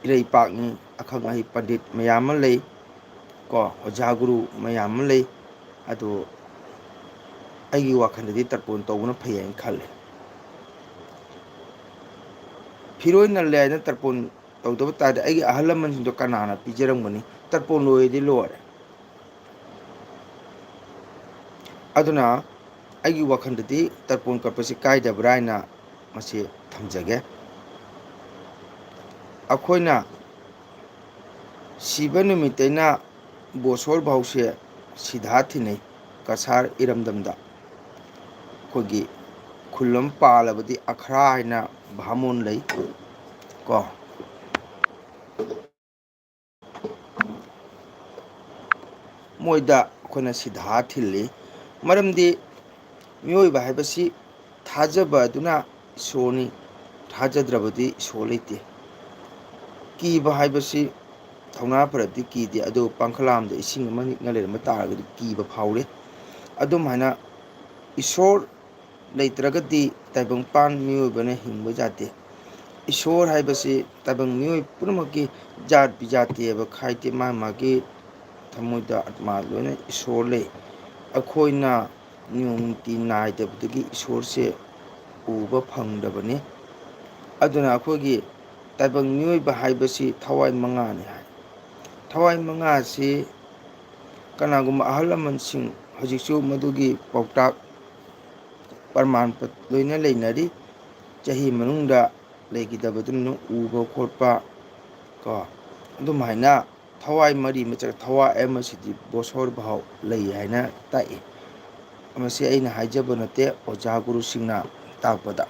ꯏꯔꯩꯄꯥꯛꯅꯤ, ꯑꯈꯪ ꯑꯍꯩ ꯄꯟꯗꯤꯠ ꯃꯌꯥꯝ ꯑꯃ ꯂꯩ, ꯀꯣ, ꯑꯣꯖꯥ ꯒꯨꯔꯨ ꯃꯌꯥꯝ ꯑꯃ ꯂꯩ꯫ ꯑꯗꯨ ꯑꯩꯒꯤ ꯋꯥꯈꯜꯗꯗꯤ ꯇꯔꯄꯣꯟ ꯇꯧꯕꯅ ꯐꯩ ꯍꯥꯏꯅ ꯈꯜꯂꯦ꯫ ꯐꯤꯔꯣꯏ ꯅꯜꯂꯦ ꯍꯥꯏꯅ ꯇꯔꯄꯣꯟ ꯇꯧꯗꯕ ꯇꯥꯔꯗꯤ ꯑꯩꯒꯤ ꯑꯍꯜ ꯂꯃꯟꯁꯤꯡꯗꯣ ꯀꯅꯥꯅ ꯄꯤꯖꯔꯝꯒꯅꯤ? ꯇꯔꯄꯣꯟ ꯂꯣꯏꯔꯗꯤ ꯂꯣꯏꯔꯦ꯫ ꯑꯗꯨꯅ ꯑꯩꯒꯤ ꯋꯥꯈꯜꯗꯗꯤ ꯇꯔꯄꯣꯟ ꯀꯠꯄꯁꯤ ꯀꯥꯏꯗꯕ꯭ꯔꯥ ꯍꯥꯏꯅ ꯃꯁꯤ ꯊꯝꯖꯒꯦ꯫ ꯑꯩꯈꯣꯏꯅ ꯁꯤꯕ ꯅꯨꯃꯤꯠꯇꯩꯅ ꯕꯣꯁꯣꯔ ꯐꯥꯎꯁꯦ ꯁꯤꯗꯥ ꯊꯤꯟꯅꯩ ꯀꯁꯥꯔ ꯏꯔꯝꯗꯝꯗ꯫ ꯑꯩꯈꯣꯏꯒꯤ ꯈꯨꯜ ꯑꯃ ꯄꯥꯜꯂꯕꯗꯤ ꯑꯈ꯭ꯔꯥ ꯍꯥꯏꯅ ꯚꯥꯃꯣꯟ ꯂꯩ, ꯀꯣ꯫ ꯃꯣꯏꯗ ꯑꯩꯈꯣꯏꯅ ꯁꯤꯗꯥ ꯊꯤꯜꯂꯤ꯫ ꯃꯔꯝꯗꯤ ꯃꯤꯑꯣꯏꯕ ꯍꯥꯏꯕꯁꯤ ꯊꯥꯖꯕ ꯑꯗꯨꯅ ꯏꯁꯣꯔꯅꯤ, ꯊꯥꯖꯗ꯭ꯔꯕꯗꯤ ꯏꯁꯣꯔ ꯂꯩꯇꯦ꯫ ꯀꯤꯕ ꯍꯥꯏꯕꯁꯤ ꯊꯧꯅꯥ ꯐꯔꯗꯤ ꯀꯤꯗꯦ, ꯑꯗꯨꯕꯨ ꯄꯥꯡꯈꯂꯥꯝꯗ ꯏꯁꯤꯡ ꯑꯃ ꯅꯤꯛꯅ ꯂꯩꯔꯝꯕ ꯇꯥꯔꯒꯗꯤ ꯀꯤꯕ ꯐꯥꯎꯔꯦ꯫ ꯑꯗꯨꯝ ꯍꯥꯏꯅ ꯏꯁꯣꯔ ꯂꯩꯇ꯭ꯔꯒꯗꯤ ꯇꯥꯏꯕꯪꯄꯥꯟ ꯃꯤꯑꯣꯏꯕꯅ ꯍꯤꯡꯕ ꯌꯥꯗꯦ꯫ ꯏꯁꯣꯔ ꯍꯥꯏꯕꯁꯤ ꯇꯥꯏꯕꯪ ꯃꯤꯑꯣꯏ ꯄꯨꯝꯅꯃꯛꯀꯤ ꯖꯥꯠ ꯕꯤꯖꯥꯠꯇꯤ ꯍꯥꯏꯕ ꯈꯥꯏꯗꯦ, ꯃꯥ ꯃꯥꯒꯤ ꯊꯃꯣꯏꯗ ꯑꯥꯠꯃꯥ ꯂꯣꯏꯅ ꯏꯁꯣꯔ ꯂꯩ꯫ ꯑꯩꯈꯣꯏꯅ ꯅꯤꯌꯣꯝ ꯅꯤꯇꯤ ꯅꯥꯏꯗꯕꯗꯒꯤ ꯏꯁꯣꯔꯁꯦ ꯎꯕ ꯐꯪꯗꯕꯅꯤ꯫ ꯑꯗꯨꯅ ꯑꯩꯈꯣꯏꯒꯤ ꯇꯥꯏꯕꯪ ꯃꯤꯑꯣꯏꯕ ꯍꯥꯏꯕꯁꯤ ꯊꯋꯥꯏ ꯃꯉꯥꯅꯤ ꯍꯥꯏ꯫ ꯊꯋꯥꯏ ꯃꯉꯥ ꯑꯁꯤ ꯀꯅꯥꯒꯨꯝꯕ ꯑꯍꯜ ꯂꯃꯟꯁꯤꯡ ꯍꯧꯖꯤꯛꯁꯨ ꯃꯗꯨꯒꯤ ꯄꯥꯎꯇꯥꯛ ꯄ꯭ꯔꯃꯥꯟ ꯄ-, ꯂꯣꯏꯅ ꯂꯩꯅꯔꯤ꯫ ꯆꯍꯤ ꯃꯅꯨꯡꯗ ꯂꯩꯈꯤꯗꯕꯗꯨꯅ ꯎꯕ ꯈꯣꯠꯄ, ꯀꯣ, ꯑꯗꯨꯝ ꯍꯥꯏꯅ ꯊꯋꯥꯏ ꯃꯔꯤ ꯅꯠꯇ꯭ꯔꯒ ꯊꯋꯥꯏ ꯑꯃꯁꯤꯗꯤ ꯕꯣꯁꯣꯔ ꯚꯥꯎ ꯂꯩ ꯍꯥꯏꯅ ꯇꯥꯛꯏ꯫ ꯃꯁꯤ ꯑꯩꯅ ꯍꯥꯏꯖꯕ ꯅꯠꯇꯦ, ꯑꯣꯖꯥ ꯒꯨꯔꯨꯁꯤꯡꯅ ꯇꯥꯛꯄꯗ꯫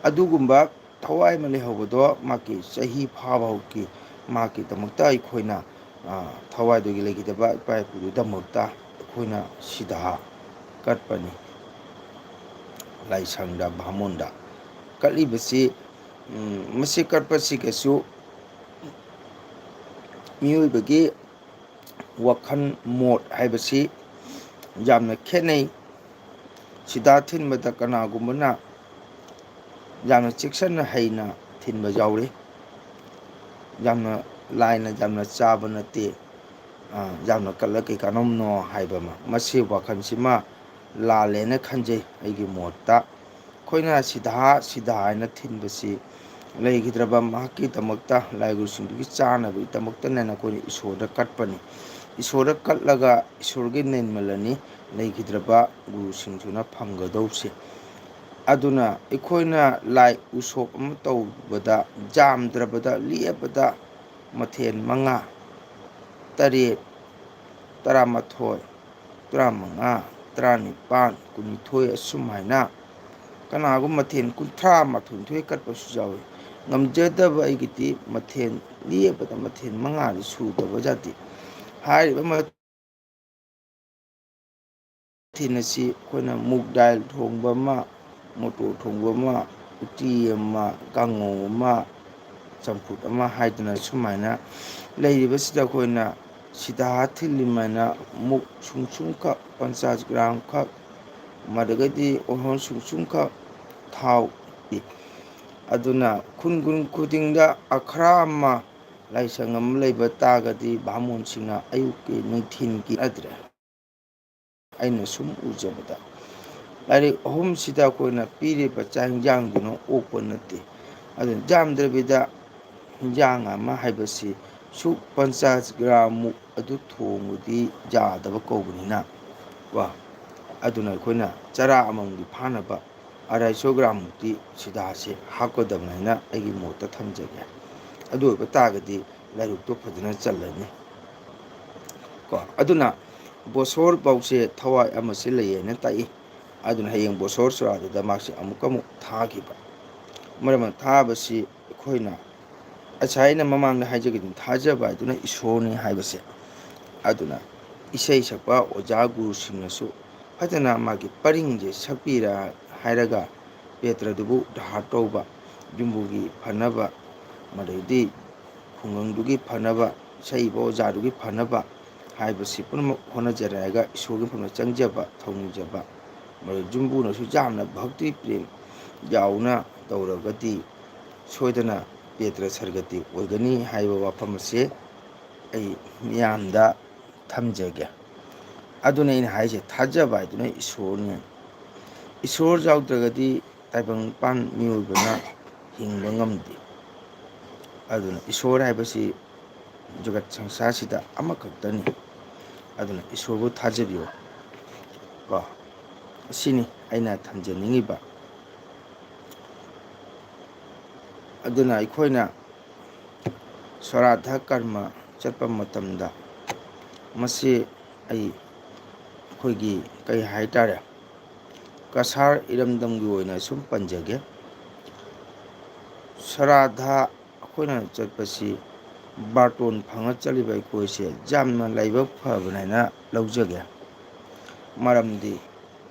ꯑꯗꯨꯒꯨꯝꯕ ꯊꯋꯥꯏ ꯑꯃ ꯂꯩꯍꯧꯕꯗꯣ ꯃꯥꯒꯤ ꯆꯍꯤ ꯐꯥꯕ ꯍꯧꯈꯤ꯫ ꯃꯥꯒꯤꯗꯃꯛꯇ ꯑꯩꯈꯣꯏꯅ, ꯑ, ꯊꯋꯥꯏꯗꯨꯒꯤ ꯂꯩꯈꯤꯗꯕ ꯏꯄꯥ ꯏꯄꯨꯗꯨꯒꯤꯗꯃꯛꯇ ꯑꯩꯈꯣꯏꯅ ꯁꯤꯗꯥ ꯀꯠꯄꯅꯤ꯫ ꯂꯥꯏꯁꯪꯗ, ꯚꯥꯃꯣꯟꯗ ꯀꯠꯂꯤꯕꯁꯤ, ꯎꯝ, ꯃꯁꯤ ꯀꯠꯄꯁꯤꯒꯁꯨ ꯃꯤꯑꯣꯏꯕꯒꯤ ꯋꯥꯈꯜ ꯃꯣꯠ ꯍꯥꯏꯕꯁꯤ ꯌꯥꯝꯅ ꯈꯦꯠꯅꯩ꯫ ꯁꯤꯗꯥ ꯊꯤꯟꯕꯗ ꯀꯅꯥꯒꯨꯝꯕꯅ ꯌꯥꯝꯅ ꯆꯦꯛꯁꯤꯟꯅ ꯍꯩꯅ ꯊꯤꯟꯕ ꯌꯥꯎꯔꯤ꯫ ꯌꯥꯝꯅ ꯂꯥꯏꯅ ꯌꯥꯝꯅ ꯆꯥꯕ ꯅꯠꯇꯦ꯫ ꯑ, ꯌꯥꯝꯅ ꯀꯠꯂ ꯀꯩ ꯀꯥꯟꯅꯕꯅꯣ ꯍꯥꯏꯕ ꯑꯃ꯫ ꯃꯁꯤ ꯋꯥꯈꯜꯁꯤꯃ ꯂꯥꯜꯂꯦꯅ ꯈꯟꯖꯩ ꯑꯩꯒꯤ ꯃꯣꯠꯇ꯫ ꯑꯩꯈꯣꯏꯅ ꯁꯤꯗꯥ ꯁꯤꯗꯥ ꯍꯥꯏꯅ ꯊꯤꯟꯕꯁꯤ ꯂꯩꯈꯤꯗ꯭ꯔꯕ ꯃꯍꯥꯛꯀꯤꯗꯃꯛꯇ, ꯂꯥꯏꯒꯨꯔꯨꯁꯤꯡꯗꯨꯒꯤ ꯆꯥꯅꯕꯒꯤꯗꯃꯛꯇꯅꯦꯅ ꯑꯩꯈꯣꯏꯅ ꯏꯁꯣꯔꯗ ꯀꯠꯄꯅꯤ꯫ ꯏꯁꯣꯔꯗ ꯀꯠꯂꯒ ꯏꯁꯣꯔꯒꯤ ꯅꯤꯔꯃꯂꯅꯤ ꯂꯩꯈꯤꯗ꯭ꯔꯕ ꯒꯨꯔꯨꯁꯤꯡꯗꯨꯅ ꯐꯪꯒꯗꯧꯁꯦ꯫ ꯑꯗꯨꯅ ꯑꯩꯈꯣꯏꯅ ꯂꯥꯏ ꯎꯁꯣꯞ ꯑꯃ ꯇꯧꯕꯗ ꯌꯥꯝꯗ꯭ꯔꯕꯗ ꯂꯦꯞꯄꯗ ꯃꯊꯦꯜ ꯃꯉꯥ, ꯇꯔꯦꯠ, ꯇꯔꯥꯃꯥꯊꯣꯏ, ꯇꯔꯥꯃꯉꯥ, ꯇꯔꯥꯅꯤꯄꯥꯟ, ꯀꯨꯟꯅꯤꯊꯣꯏ ꯑꯁꯨꯝ ꯍꯥꯏꯅ ꯀꯅꯥꯒꯨꯝꯕ ꯃꯊꯦꯜ ꯀꯨꯟꯊ꯭ꯔꯥ ꯃꯥꯊꯣꯏ ꯅꯤꯊꯣꯏ ꯀꯠꯄꯁꯨ ꯌꯥꯎꯏ꯫ ꯉꯝꯖꯗꯕ ꯑꯩꯒꯤꯗꯤ ꯃꯊꯦꯜ ꯂꯦꯞꯄꯗ ꯃꯊꯦꯜ ꯃꯉꯥꯗꯤ ꯁꯨꯗꯕ ꯖꯥꯠꯇꯤ꯫ ꯍꯥꯏꯔꯤꯕ ꯃꯊꯦꯜ ꯑꯁꯤ ꯑꯩꯈꯣꯏꯅ ꯃꯨꯛ ꯗꯥꯏꯜ ꯊꯣꯡꯕ ꯑꯃ, ꯃꯣꯇꯣꯔ ꯊꯣꯡꯕ ꯑꯃ, ꯎꯇꯤ ꯑꯃ, ꯀꯥꯡꯉꯧ ꯑꯃ, ꯆꯝꯐꯨꯠ ꯑꯃ ꯍꯥꯏꯗꯅ ꯁꯨꯃꯥꯏꯅ ꯂꯩꯔꯤꯕꯁꯤꯗ ꯑꯩꯈꯣꯏꯅ ꯁꯤꯗꯥ ꯊꯤꯜꯂꯤꯃꯥꯏꯅ ꯃꯨꯛ ꯁꯨꯝ ꯁꯨꯝꯈꯛ, ꯄꯟꯆꯥꯁ ꯒ꯭ꯔꯥꯝꯈꯛ, ꯃꯗꯨꯗꯒꯤꯗꯤ ꯑꯣꯍꯣꯟ ꯁꯨꯝ ꯁꯨꯝꯈꯛ ꯊꯥꯎ ꯄꯤ꯫ ꯑꯗꯨꯅ ꯈꯨꯟ ꯈꯨꯟ ꯈꯨꯗꯤꯡꯗ ꯑꯈ꯭ꯔꯥ ꯑꯃ, ꯂꯥꯏꯁꯪ ꯑꯃ ꯂꯩꯕ ꯇꯥꯔꯒꯗꯤ ꯚꯥꯃꯣꯟꯁꯤꯡꯅ ꯑꯌꯨꯛꯀꯤ ꯅꯨꯡꯊꯤꯜꯒꯤ ꯅꯠꯇ꯭ꯔꯦ꯫ ꯑꯩꯅ ꯁꯨꯝ ꯎꯖꯕꯗ ꯂꯥꯏꯔꯤꯛ ꯑꯍꯨꯝꯁꯤꯗ ꯑꯩꯈꯣꯏꯅ ꯄꯤꯔꯤꯕ ꯆꯥꯛ ꯍꯤꯟꯖꯥꯡꯗꯨꯅ ꯑꯣꯛꯄ ꯅꯠꯇꯦ꯫ ꯑꯗꯨꯅ ꯌꯥꯝꯗ꯭ꯔꯕꯤꯗ ꯍꯤꯟꯖꯥꯡ ꯑꯃ ꯍꯥꯏꯕꯁꯤ ꯁꯨꯛ ꯄꯟꯆꯥꯁ ꯒ꯭ꯔꯥꯝꯃꯨꯛ ꯑꯗꯨ ꯊꯣꯡꯕꯗꯤ ꯌꯥꯗꯕ ꯀꯧꯕꯅꯤꯅ ꯀꯣ꯫ ꯑꯗꯨꯅ ꯑꯩꯈꯣꯏꯅ ꯆꯔꯥ ꯑꯃꯃꯝꯒꯤ ꯐꯥꯅꯕ ꯑꯔꯥꯏꯁꯣ ꯒ꯭ꯔꯥꯝꯃꯨꯛꯇꯤ ꯁꯤꯗꯥꯁꯦ ꯍꯥꯞꯀꯗꯕꯅꯤ ꯍꯥꯏꯅ ꯑꯩꯒꯤ ꯃꯣꯠꯇ ꯊꯝꯖꯒꯦ꯫ ꯑꯗꯨ ꯑꯣꯏꯕ ꯇꯥꯔꯒꯗꯤ ꯂꯥꯏꯔꯨꯛꯇꯣ ꯐꯖꯅ ꯆꯜꯂꯅꯤ ꯀꯣ꯫ ꯑꯗꯨꯅ ꯕꯣꯁꯣꯔ ꯄꯥꯎꯁꯦ ꯊꯋꯥꯏ ꯑꯃꯁꯦ ꯂꯩꯌꯦꯅ ꯇꯥꯛꯏ꯫ ꯑꯗꯨꯅ ꯍꯌꯦꯡ ꯕꯣꯁꯣꯔ ꯆꯨꯔꯥꯗꯨꯗ ꯃꯥꯁꯦ ꯑꯃꯨꯛꯀ ꯑꯃꯨꯛ ꯊꯥꯈꯤꯕ꯫ ꯃꯔꯝ ꯑꯗꯨꯅ ꯊꯥꯕꯁꯤ ꯑꯩꯈꯣꯏꯅ ꯉꯁꯥꯏ ꯑꯩꯅ ꯃꯃꯥꯡꯗ ꯍꯥꯏꯖꯈꯤꯗꯨꯅ ꯊꯥꯖꯕ ꯍꯥꯏꯗꯨꯅ ꯏꯁꯣꯔꯅꯤ ꯍꯥꯏꯕꯁꯦ꯫ ꯑꯗꯨꯅ ꯏꯁꯩ ꯁꯛꯄ ꯑꯣꯖꯥ ꯒꯨꯔꯨꯁꯤꯡꯅꯁꯨ ꯐꯖꯅ ꯃꯥꯒꯤ ꯄꯔꯤꯡꯁꯦ ꯁꯛꯄꯤꯔ ꯍꯥꯏꯔꯒ ꯄꯦꯇ꯭ꯔꯗꯨꯕꯨ ꯙꯥꯔ ꯇꯧꯕ, ꯌꯨꯝꯕꯨꯒꯤ ꯐꯅꯕ, ꯃꯗꯩꯗꯤ ꯈꯨꯡꯒꯪꯗꯨꯒꯤ ꯐꯅꯕ, ꯁꯛꯏꯕ ꯑꯣꯖꯥꯗꯨꯒꯤ ꯐꯅꯕ, ꯍꯥꯏꯕꯁꯤ ꯄꯨꯝꯅꯃꯛ ꯍꯣꯠꯅꯖꯔꯛꯑꯒ ꯏꯁꯣꯔꯒꯤ ꯃꯐꯝꯗ ꯆꯪꯖꯕ, ꯊꯧꯅꯤꯖꯕ, ꯃꯗꯨ ꯌꯨꯝꯕꯨꯅꯁꯨ ꯌꯥꯝꯅ ꯚꯛꯇꯤ ꯄ꯭ꯔꯦꯝ ꯌꯥꯎꯅ ꯇꯧꯔꯒꯗꯤ ꯁꯣꯏꯗꯅ ꯄꯦꯇ꯭ꯔ ꯁꯔꯒꯇꯤ ꯑꯣꯏꯒꯅꯤ ꯍꯥꯏꯕ ꯋꯥꯐꯝ ꯑꯁꯦ ꯑꯩ ꯃꯤꯌꯥꯝꯗ ꯊꯝꯖꯒꯦ꯫ ꯑꯗꯨꯅ ꯑꯩꯅ ꯍꯥꯏꯁꯦ, ꯊꯥꯖꯕ ꯍꯥꯏꯗꯨꯅ ꯏꯁꯣꯔꯅꯤ꯫ ꯏꯁꯣꯔ ꯌꯥꯎꯗ꯭ꯔꯒꯗꯤ ꯇꯥꯏꯕꯪꯄꯥꯟ ꯃꯤꯑꯣꯏꯕꯅ ꯍꯤꯡꯕ ꯉꯝꯗꯦ꯫ ꯑꯗꯨꯅ ꯏꯁꯣꯔ ꯍꯥꯏꯕꯁꯤ ꯖꯒꯠ ꯁꯪꯁꯥꯔꯁꯤꯗ ꯑꯃꯈꯛꯇꯅꯤ꯫ ꯑꯗꯨꯅ ꯏꯁꯣꯔꯕꯨ ꯊꯥꯖꯕꯤꯌꯨ꯫ ꯀꯣ, ꯑꯁꯤꯅꯤ ꯑꯩꯅ ꯊꯝꯖꯅꯤꯡꯉꯤꯕ꯫ ꯑꯗꯨꯅ ꯑꯩꯈꯣꯏꯅ ꯁ꯭ꯔꯥꯗꯙ ꯀꯔꯃ ꯆꯠꯄ ꯃꯇꯝꯗ, ꯃꯁꯤ ꯑꯩ, ꯑꯩꯈꯣꯏꯒꯤ ꯀꯩ ꯍꯥꯏꯇꯥꯔꯦ, ꯀꯁꯥꯔ ꯏꯔꯝꯗꯝꯒꯤ ꯑꯣꯏꯅ ꯁꯨꯝ ꯄꯟꯖꯒꯦ꯫ ꯁ꯭ꯔꯥꯗꯙ ꯑꯩꯈꯣꯏꯅ ꯆꯠꯄꯁꯤ ꯕꯥꯔꯇꯣꯟ ꯐꯪꯉ ꯆꯠꯂꯤꯕ ꯑꯩꯈꯣꯏꯁꯦ ꯌꯥꯝꯅ ꯂꯥꯏꯕꯛ ꯐꯕꯅꯦꯅ ꯂꯧꯖꯒꯦ꯫ ꯃꯔꯝꯗꯤ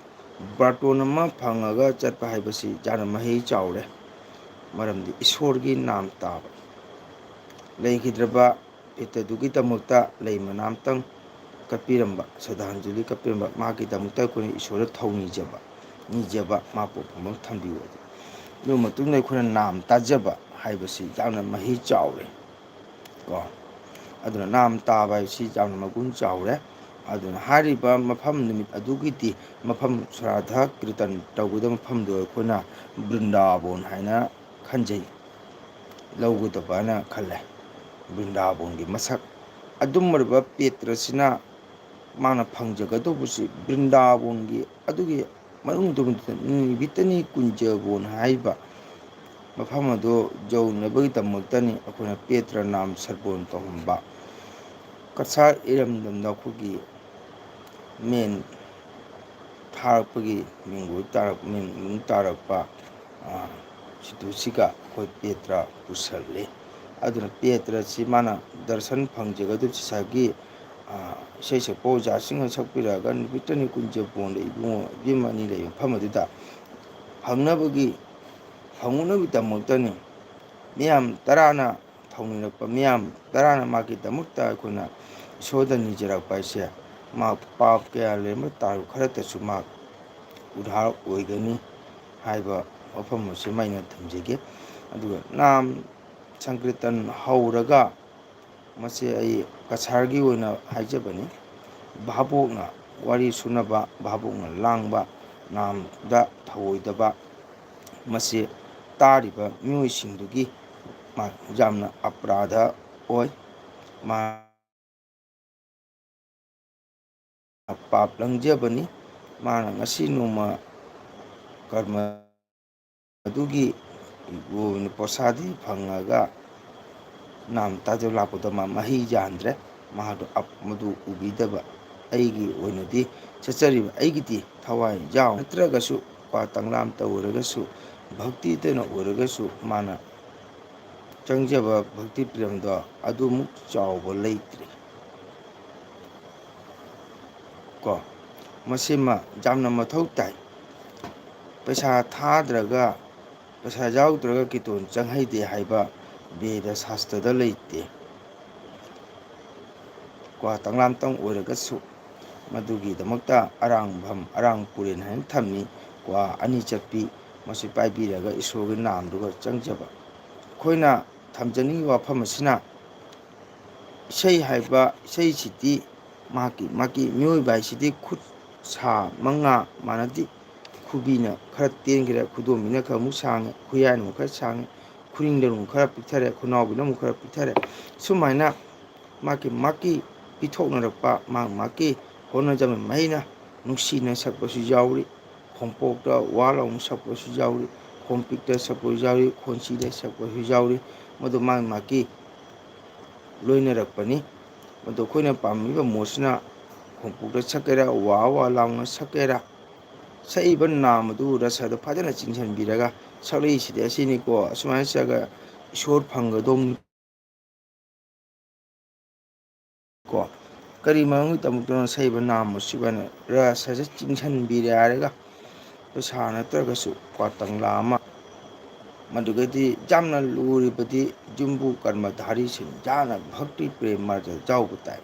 ꯕꯥꯔꯇꯣꯟ ꯑꯃ ꯐꯪꯉꯒ ꯆꯠꯄ ꯍꯥꯏꯕꯁꯤ ꯌꯥꯝꯅ ꯃꯍꯩ ꯆꯥꯎꯔꯦ꯫ ꯃꯔꯝꯗꯤ ꯏꯁꯣꯔꯒꯤ ꯅꯥꯝ ꯇꯥꯕ꯫ ꯂꯩꯈꯤꯗ꯭ꯔꯕ ꯄꯦꯇ꯭ꯔꯗꯨꯒꯤꯗꯃꯛꯇ ꯂꯩ ꯃꯅꯥ ꯑꯝꯇꯪ ꯀꯠꯄꯤꯔꯝꯕ, ꯁ꯭ꯔꯗꯥꯟꯖꯂꯤ ꯀꯠꯄꯤꯔꯝꯕ, ꯃꯥꯒꯤꯗꯃꯛꯇ ꯑꯩꯈꯣꯏꯅ ꯏꯁꯣꯔꯗ ꯊꯧꯅꯤꯖꯕ, ꯅꯤꯖꯕ, ꯃꯥ ꯄꯣꯛꯐꯝ ꯊꯝꯕꯤꯌꯨ꯫ ꯑꯗꯨ ꯃꯇꯨꯡꯗ ꯑꯩꯈꯣꯏꯅ ꯅꯥꯝ ꯇꯥꯖꯕ ꯍꯥꯏꯕꯁꯤ ꯌꯥꯝꯅ ꯃꯍꯩ ꯆꯥꯎꯔꯦ꯫ ꯀꯣ, ꯑꯗꯨꯅ ꯅꯥꯝ ꯇꯥꯕ ꯍꯥꯏꯕꯁꯤ ꯌꯥꯝꯅ ꯃꯒꯨꯟ ꯆꯥꯎꯔꯦ꯫ ꯑꯗꯨꯅ ꯍꯥꯏꯔꯤꯕ ꯃꯐꯝ, ꯅꯨꯃꯤꯠ ꯑꯗꯨꯒꯤꯗꯤ ꯃꯐꯝ ꯁ꯭ꯔꯥꯗꯙ ꯀꯤꯔꯇꯟ ꯇꯧꯒꯗꯕ ꯃꯐꯝꯗꯣ ꯑꯩꯈꯣꯏꯅ ꯕ꯭ꯔꯤꯟꯗꯥꯕꯣꯟ ꯍꯥꯏꯅ ꯈꯟꯖꯩ꯫ ꯂꯧꯒꯗꯕ ꯍꯥꯏꯅ ꯈꯜꯂꯦ꯫ ꯕ꯭ꯔꯤꯟꯗꯥꯕꯣꯟꯒꯤ ꯃꯁꯛ ꯑꯗꯨꯝ ꯑꯣꯏꯔꯕ ꯄꯦꯇ꯭ꯔꯁꯤꯅ ꯃꯥꯅ ꯐꯪꯖꯒꯗꯧꯕꯁꯤ ꯕ꯭ꯔꯤꯟꯗꯥꯕꯣꯟꯒꯤ ꯑꯗꯨꯒꯤ ꯃꯅꯨꯡꯗ ꯅꯤꯕꯤꯇꯅꯤ ꯀꯨꯟꯖꯕꯣꯟ ꯍꯥꯏꯔꯤꯕ ꯃꯐꯝ ꯑꯗꯨ ꯌꯧꯅꯕꯒꯤꯗꯃꯛꯇꯅꯤ ꯑꯩꯈꯣꯏꯅ ꯄꯦꯇ꯭ꯔ ꯅꯥꯝ ꯁꯔꯕꯣꯟ ꯇꯧꯍꯟꯕ꯫ ꯀꯁꯥꯔ ꯏꯔꯝꯗꯝꯗ ꯑꯩꯈꯣꯏꯒꯤ ꯃꯦꯟ ꯊꯥꯔꯛꯄꯒꯤ ꯃꯤꯡꯒꯨ ꯇꯥꯔꯛ-, ꯃꯤꯡ ꯇꯥꯔꯛꯄ, ꯑ, ꯁꯤꯇꯨꯁꯤꯒ ꯑꯩꯈꯣꯏ ꯄꯦꯇ꯭ꯔ ꯄꯨꯁꯜꯂꯤ꯫ ꯑꯗꯨꯅ ꯄꯦꯇ꯭ꯔꯁꯤ ꯃꯥꯅ ꯗꯔꯁꯟ ꯐꯪꯖꯒꯗꯕꯁꯤ ꯉꯁꯥꯏꯒꯤ, ꯑ, ꯏꯁꯩ ꯁꯛꯄ ꯑꯣꯖꯥꯁꯤꯡꯅ ꯁꯛꯄꯤꯔꯛꯑꯒ ꯅꯨꯃꯤꯠꯇꯅꯤ ꯀꯨꯟꯖꯕꯣꯟꯗ ꯏꯕꯨꯡꯉꯣ ꯏꯕꯦꯝꯃ ꯑꯅꯤ ꯂꯩꯕ ꯃꯐꯝ ꯑꯗꯨꯗ ꯐꯪꯅꯕꯒꯤ, ꯐꯪꯅꯕꯒꯤꯗꯃꯛꯇꯅꯤ꯫ ꯃꯤꯌꯥꯝ ꯇꯔꯥꯅ ꯊꯧꯅꯤꯔꯛꯄ ꯃꯤꯌꯥꯝ ꯇꯔꯥꯅ ꯃꯥꯒꯤꯗꯃꯛꯇ ꯑꯩꯈꯣꯏꯅ ꯏꯁꯣꯔꯗ ꯅꯤꯖꯔꯛꯄ ꯍꯥꯏꯁꯦ ꯃꯥ ꯄꯥꯞ ꯀꯌꯥ ꯂꯩꯔꯝꯕ ꯇꯥꯔꯁꯨ ꯈꯔꯇꯁꯨ ꯃꯥ ꯎꯙꯥꯔ ꯑꯣꯏꯒꯅꯤ ꯍꯥꯏꯕ ꯋꯥꯐꯝ ꯑꯁꯤꯃ ꯑꯩꯅ ꯊꯝꯖꯒꯦ꯫ ꯑꯗꯨꯒ ꯅꯥꯝ ꯁꯪꯀꯤꯔꯇꯟ ꯍꯧꯔꯒ, ꯃꯁꯤ ꯑꯩ ꯀꯁꯥꯔꯒꯤ ꯑꯣꯏꯅ ꯍꯥꯏꯖꯕꯅꯤ, ꯚꯥꯕꯣꯛꯅ ꯋꯥꯔꯤ ꯁꯨꯅꯕ, ꯚꯥꯕꯣꯛꯅ ꯂꯥꯡꯕ, ꯅꯥꯝꯗ ꯊꯧꯑꯣꯏꯗꯕ, ꯃꯁꯤ ꯇꯥꯔꯤꯕ ꯃꯤꯑꯣꯏꯁꯤꯡꯗꯨꯒꯤ ꯃꯥ ꯌꯥꯝꯅ ꯑꯄꯔꯥꯙ ꯑꯣꯏ꯫ ꯃꯥ ꯄꯥꯞ ꯂꯪꯖꯕꯅꯤ꯫ ꯃꯥꯅ ꯉꯁꯤ ꯅꯣꯡꯃ ꯀꯔꯃ ꯑꯗꯨꯒꯤ ꯄ꯭ꯔꯣꯁꯥꯗꯤ ꯐꯪꯉꯒ ꯅꯥꯝ ꯇꯥꯖꯕ ꯂꯥꯛꯄꯗ ꯃꯥ ꯃꯍꯩ ꯌꯥꯟꯗ꯭ꯔꯦ꯫ ꯃꯍꯥꯛꯇꯣ ꯑꯞ-, ꯃꯗꯨ ꯎꯕꯤꯗꯕ꯫ ꯑꯩꯒꯤ ꯑꯣꯏꯅꯗꯤ ꯆꯠꯆꯔꯤꯕ ꯑꯩꯒꯤꯗꯤ ꯊꯋꯥꯏ ꯌꯥꯎ ꯅꯠꯇ꯭ꯔꯒꯁꯨ, ꯀ꯭ꯋꯥ ꯇꯪꯂꯥꯝꯇ ꯑꯣꯏꯔꯒꯁꯨ, ꯚꯛꯇꯤꯗꯅ ꯑꯣꯏꯔꯒꯁꯨ, ꯃꯥꯅ ꯆꯪꯖꯕ ꯚꯛꯇꯤ ꯄ꯭ꯔꯦꯝꯗꯣ ꯑꯗꯨꯃꯨꯛ ꯆꯥꯎꯕ ꯂꯩꯇ꯭ꯔꯤ꯫ ꯀꯣ, ꯃꯁꯤꯃ ꯌꯥꯝꯅ ꯃꯊꯧ ꯇꯥꯏ꯫ ꯄꯩꯁꯥ ꯊꯥꯗ꯭ꯔꯒ, ꯄꯩꯁꯥ ꯌꯥꯎꯗ꯭ꯔꯒ ꯀꯤꯔꯇꯣꯟ ꯆꯪꯍꯩꯗꯦ ꯍꯥꯏꯕ ꯕꯦꯗ ꯁꯥꯁꯇ꯭ꯔꯗ ꯂꯩꯇꯦ꯫ ꯀ꯭ꯋꯥ ꯇꯪꯂꯥꯝꯇꯪ ꯑꯣꯏꯔꯒꯁꯨ, ꯃꯗꯨꯒꯤꯗꯃꯛꯇ ꯑꯔꯥꯡꯐꯝ, ꯑꯔꯥꯡ ꯄꯨꯔꯦꯟ ꯍꯥꯏꯅ ꯊꯝꯃꯤ꯫ ꯀ꯭ꯋꯥ ꯑꯅꯤ ꯆꯠꯄꯤ, ꯃꯁꯤ ꯄꯥꯏꯕꯤꯔꯒ ꯏꯁꯣꯔꯒꯤ ꯅꯥꯝꯗꯨꯒ ꯆꯪꯖꯕ꯫ ꯑꯩꯈꯣꯏꯅ ꯊꯝꯖꯅꯤꯡꯉꯤꯕ ꯋꯥꯐꯝ ꯑꯁꯤꯅ, ꯏꯁꯩ ꯍꯥꯏꯕ ꯏꯁꯩꯁꯤꯗꯤ ꯃꯍꯥꯛꯀꯤ, ꯃꯍꯥꯛꯀꯤ ꯃꯤꯑꯣꯏꯕ ꯍꯥꯏꯁꯤꯗꯤ ꯈꯨꯠ ꯁꯥ ꯃꯉꯥ ꯃꯥꯟꯅꯗꯦ꯫ ꯈꯨꯕꯤꯅ ꯈꯔ ꯇꯦꯟꯈ꯭ꯔꯦ, ꯈꯨꯗꯣꯝꯕꯤꯅ ꯈꯔ ꯑꯃꯨꯛ ꯁꯥꯡꯉꯦ, ꯈꯨꯌꯥꯏꯅ ꯑꯃꯨꯛ ꯈꯔ ꯁꯥꯡꯉꯦ, ꯈꯨꯅꯤꯡꯗꯅ ꯑꯃꯨꯛ ꯈꯔ ꯄꯤꯛꯊꯔꯦ, ꯈꯨꯅꯥꯎꯕꯤꯅ ꯑꯃꯨꯛ ꯈꯔ ꯄꯤꯛꯊꯔꯦ꯫ ꯁꯨꯃꯥꯏꯅ ꯃꯍꯥꯛꯀꯤ, ꯃꯍꯥꯛꯀꯤ ꯄꯤꯊꯣꯛꯅꯔꯛꯄ, ꯃꯍꯥꯛ, ꯃꯍꯥꯛꯀꯤ ꯍꯣꯠꯅꯖꯃꯟ ꯃꯍꯩꯅ ꯅꯨꯡꯁꯤꯅ ꯁꯛꯄꯁꯨ ꯌꯥꯎꯔꯤ, ꯈꯣꯡꯄꯣꯛꯇ ꯋꯥ ꯂꯥꯎꯅ ꯁꯛꯄꯁꯨ ꯌꯥꯎꯔꯤ, ꯈꯣꯡꯄꯤꯛꯇ ꯁꯛꯄꯁꯨ ꯌꯥꯎꯔꯤ, ꯈꯣꯟꯁꯤꯗ ꯁꯛꯄꯁꯨ ꯌꯥꯎꯔꯤ꯫ ꯃꯗꯨ ꯃꯍꯥꯛ, ꯃꯍꯥꯛꯀꯤ ꯂꯣꯏꯅꯔꯛꯄꯅꯤ꯫ ꯃꯗꯨ ꯑꯩꯈꯣꯏꯅ ꯄꯥꯝꯂꯤꯕ ꯃꯣꯠꯁꯤꯅ ꯈꯣꯡꯄꯣꯛꯇ ꯁꯛꯀꯦꯔꯥ, ꯋꯥ ꯋꯥ ꯂꯥꯎꯅ ꯁꯛꯀꯦꯔꯥ, ꯁꯛꯏꯕ ꯅꯥꯝ ꯑꯗꯨ ꯔꯁ ꯑꯗꯨ ꯐꯖꯅ ꯆꯤꯡꯁꯤꯟꯕꯤꯔꯒ ꯁꯛꯂꯛꯏꯁꯤꯗꯤ ꯑꯁꯤꯅꯤꯀꯣ, ꯑꯁꯨꯃꯥꯏꯅ ꯁꯛꯑꯒ ꯏꯁꯣꯔ ꯐꯪꯒꯗꯧꯅꯤ꯫ ꯀꯣ, ꯀꯔꯤ ꯃꯔꯝꯒꯤꯗꯃꯛꯇꯅꯣ ꯁꯛꯏꯕ ꯅꯥꯝ ꯑꯁꯤꯕꯨ ꯍꯥꯏꯅ ꯔꯁ ꯑꯁꯤ ꯆꯤꯡꯁꯤꯟꯕꯤꯔꯦ ꯍꯥꯏꯔꯒ ꯄꯩꯁꯥ ꯅꯠꯇ꯭ꯔꯒꯁꯨ ꯀ꯭ꯋꯥ ꯇꯪꯂꯥ ꯑꯃ, ꯃꯗꯨꯒꯗꯤ ꯌꯥꯝꯅ ꯂꯨꯔꯤꯕꯗꯤ ꯌꯨꯝꯕꯨ ꯀꯔꯃꯙꯥꯔꯤꯁꯤꯡ ꯌꯥꯝꯅ ꯚꯛꯇꯤ ꯄ꯭ꯔꯦꯃꯗ ꯌꯥꯎꯕ ꯇꯥꯏ꯫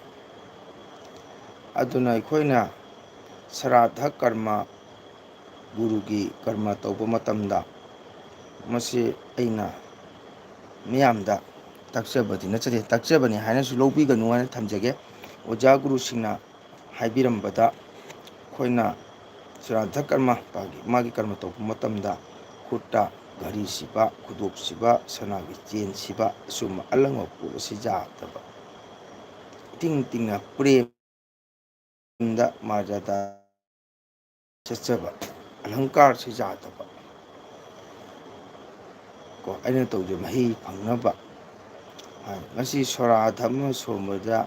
ꯑꯗꯨꯅ ꯑꯩꯈꯣꯏꯅ ꯁ꯭ꯔꯥꯗꯙ ꯀꯔꯃ, ꯒꯨꯔꯨꯒꯤ ꯀꯔꯃ ꯇꯧꯕ ꯃꯇꯝꯗ, ꯃꯁꯤ ꯑꯩꯅ ꯃꯤꯌꯥꯝꯗ ꯇꯥꯛꯆꯕꯗꯤ ꯅꯠꯆꯗꯦ, ꯇꯥꯛꯆꯕꯅꯤ ꯍꯥꯏꯅꯁꯨ ꯂꯧꯕꯤꯒꯅꯨ ꯍꯥꯏꯅ ꯊꯝꯖꯒꯦ꯫ ꯑꯣꯖꯥ ꯒꯨꯔꯨꯁꯤꯡꯅ ꯍꯥꯏꯕꯤꯔꯝꯕꯗ, ꯑꯩꯈꯣꯏꯅ ꯁ꯭ꯔꯥꯗꯙ ꯀꯔꯃ, ꯃꯥꯒꯤ, ꯃꯥꯒꯤ ꯀꯔꯃ ꯇꯧꯕ ꯃꯇꯝꯗ ꯈꯨꯠꯇ ꯘꯔꯤ ꯁꯤꯕ, ꯈꯨꯗꯣꯞ ꯁꯤꯕ, ꯁꯅꯥꯒꯤ ꯆꯦꯟ ꯁꯤꯕ, ꯑꯁꯨꯝꯕ ꯑꯂꯪꯕ ꯄꯣꯠ ꯑꯁꯤ ꯌꯥꯗꯕ꯫ ꯏꯇꯤꯡ ꯇꯤꯡꯅ ꯄ꯭ꯔꯦꯝꯗ ꯃꯥꯔꯖꯥꯗ ꯆꯠꯆꯕ, ꯑꯂꯪꯀꯥꯔꯁꯤ ꯌꯥꯗꯕ꯫ ꯀꯣ, ꯑꯩꯅ ꯇꯧꯖ ꯃꯍꯩ ꯐꯪꯅꯕ꯫ ꯍꯥꯏ꯫ ꯃꯁꯤ ꯁꯣꯔꯥ ꯙꯔꯃ ꯁꯣꯟꯕꯗ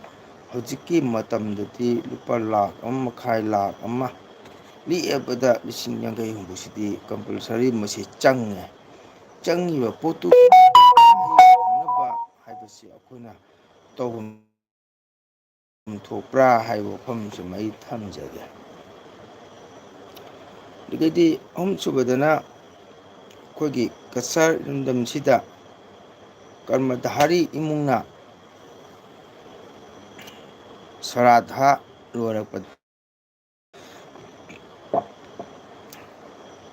ꯍꯧꯖꯤꯛꯀꯤ ꯃꯇꯝꯗꯗꯤ ꯂꯨꯄꯥ ꯂꯥꯈ ꯑꯃ ꯃꯈꯥꯏ, ꯂꯥꯈ ꯑꯃ, ꯂꯤꯛꯑꯕꯗ ꯂꯤꯁꯤꯡ ꯌꯥꯡꯈꯩ ꯍꯨꯝꯐꯨꯁꯤꯗꯤ compulsory ꯃꯁꯤ ꯆꯪꯉꯦ꯫ ꯆꯪꯉꯤꯕ ꯄꯣꯠꯇꯨ ꯐꯪꯅꯕ ꯍꯥꯏꯕꯁꯤ ꯑꯩꯈꯣꯏꯅ ꯇꯧꯐꯝ ꯊꯣꯛꯄ꯭ꯔꯥ ꯍꯥꯏꯕ ꯋꯥꯐꯝꯁꯤꯃ ꯑꯩ ꯊꯝꯖꯒꯦ꯫ ꯑꯗꯨꯗꯩꯗꯤ ꯑꯍꯨꯝꯁꯨꯕꯗꯅ ꯑꯩꯈꯣꯏꯒꯤ ꯀꯁꯥꯔ ꯏꯔꯝꯗꯝꯁꯤꯗ ꯀꯔꯃꯙꯥꯔꯤ ꯏꯃꯨꯡꯅ ꯁ꯭ꯔꯥꯗꯙ ꯂꯣꯏꯔꯛꯄꯗ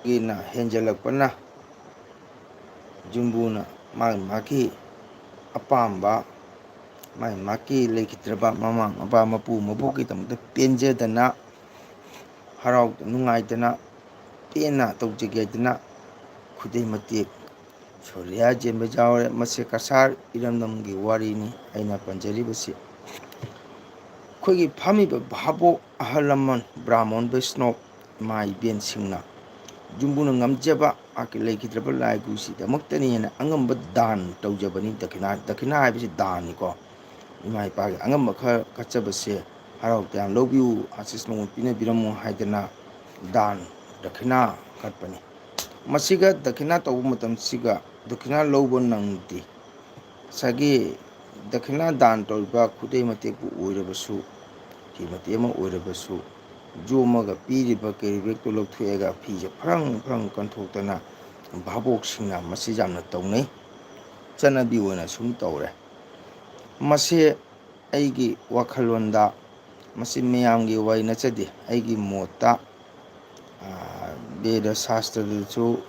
ꯒꯤꯅ ꯍꯦꯟꯖꯜꯂꯛꯄꯅ ꯌꯨꯝꯕꯨꯅ ꯃꯥꯒꯤ ꯃꯥꯒꯤ ꯑꯄꯥꯝꯕ, ꯃꯥꯒꯤ ꯃꯥꯒꯤ ꯂꯩꯈꯤꯗ꯭ꯔꯕ ꯃꯃꯥ ꯃꯄꯥ ꯃꯄꯨ ꯃꯕꯣꯛꯀꯤꯗꯃꯛꯇ ꯄꯦꯟꯖꯗꯅ, ꯍꯔꯥꯎ ꯅꯨꯡꯉꯥꯏꯗꯅ, ꯄꯦꯟꯅ ꯇꯧꯖꯒꯦꯗꯅ ꯈꯨꯗꯩ ꯃꯇꯦꯛ ꯁꯣꯔꯤꯌꯥ ꯆꯦꯟꯕ ꯌꯥꯎꯔꯦ꯫ ꯃꯁꯤ ꯀꯁꯥꯔ ꯏꯔꯝꯗꯝꯒꯤ ꯋꯥꯔꯤꯅꯤ ꯑꯩꯅ ꯄꯟꯖꯔꯤꯕꯁꯤ꯫ ꯑꯩꯈꯣꯏꯒꯤ ꯐꯝꯃꯤꯕ ꯚꯥꯕꯣꯛ, ꯑꯍꯜ ꯂꯃꯟ, ꯕ꯭ꯔꯥꯍꯃꯟ, ꯕꯩꯁꯅꯣꯞ, ꯏꯃꯥ ꯏꯕꯦꯟꯁꯤꯡꯅ ꯌꯨꯝꯕꯨꯅ ꯉꯝꯖꯕ ꯃꯍꯥꯛꯀꯤ ꯂꯩꯈꯤꯗ꯭ꯔꯕ ꯂꯥꯏꯒꯨꯁꯤꯗꯃꯛꯇꯅꯤ ꯍꯥꯏꯅ ꯑꯉꯝꯕ ꯗꯥꯟ ꯇꯧꯖꯕꯅꯤ꯫ ꯗꯈꯤꯅꯥ, ꯗꯈꯤꯅꯥ ꯍꯥꯏꯕꯁꯤ ꯗꯥꯟꯅꯤꯀꯣ꯫ ꯏꯃꯥ ꯏꯄꯥꯒꯤ ꯑꯉꯝꯕ ꯈꯔ ꯀꯠꯆꯕꯁꯦ ꯍꯔꯥꯎ ꯇꯌꯥꯝ ꯂꯧꯕꯤꯌꯨ, ꯑꯥꯁꯤꯁ ꯃꯉꯣꯟ ꯄꯤꯅꯕꯤꯔꯝꯃꯨ ꯍꯥꯏꯗꯅ ꯗꯥꯟ, ꯗꯈꯤꯅꯥ ꯀꯠꯄꯅꯤ꯫ ꯃꯁꯤꯒ ꯗꯈꯤꯅꯥ ꯇꯧꯕ ꯃꯇꯝꯁꯤꯒ ꯗꯈꯤꯅꯥ ꯂꯧꯕ ꯅꯪꯗꯦ꯫ ꯉꯁꯥꯏꯒꯤ ꯗꯈꯤꯅꯥ ꯗꯥꯟ ꯇꯧꯔꯤꯕ ꯈꯨꯗꯩ ꯃꯇꯦꯛꯄꯨ ꯑꯣꯏꯔꯕꯁꯨ, ꯐꯤ ꯃꯇꯦꯛ ꯑꯃ ꯑꯣꯏꯔꯕꯁꯨ, ꯌꯣꯝꯃꯒ ꯄꯤꯔꯤꯕ carry bagꯇꯨ ꯂꯧꯊꯣꯛꯑꯒ ꯐꯤꯁꯦ ꯐ꯭ꯔꯪ ꯐ꯭ꯔꯪ ꯀꯟꯊꯣꯛꯇꯅ ꯚꯥꯕꯣꯛꯁꯤꯡꯅ ꯃꯁꯤ ꯌꯥꯝꯅ ꯇꯧꯅꯩ꯫ ꯆꯠꯅꯕꯤ ꯑꯣꯏꯅ ꯁꯨꯝ ꯇꯧꯔꯦ꯫ ꯃꯁꯤ ꯑꯩꯒꯤ ꯋꯥꯈꯜꯂꯣꯟꯗ ꯃꯁꯤ ꯃꯌꯥꯝꯒꯤ ꯋꯥꯔꯤ ꯅꯠꯆꯗꯦ꯫ ꯑꯩꯒꯤ ꯃꯣꯠꯇ, ꯑ, ꯕꯦꯗ ꯁꯥꯁꯇ꯭ꯔꯗꯁꯨ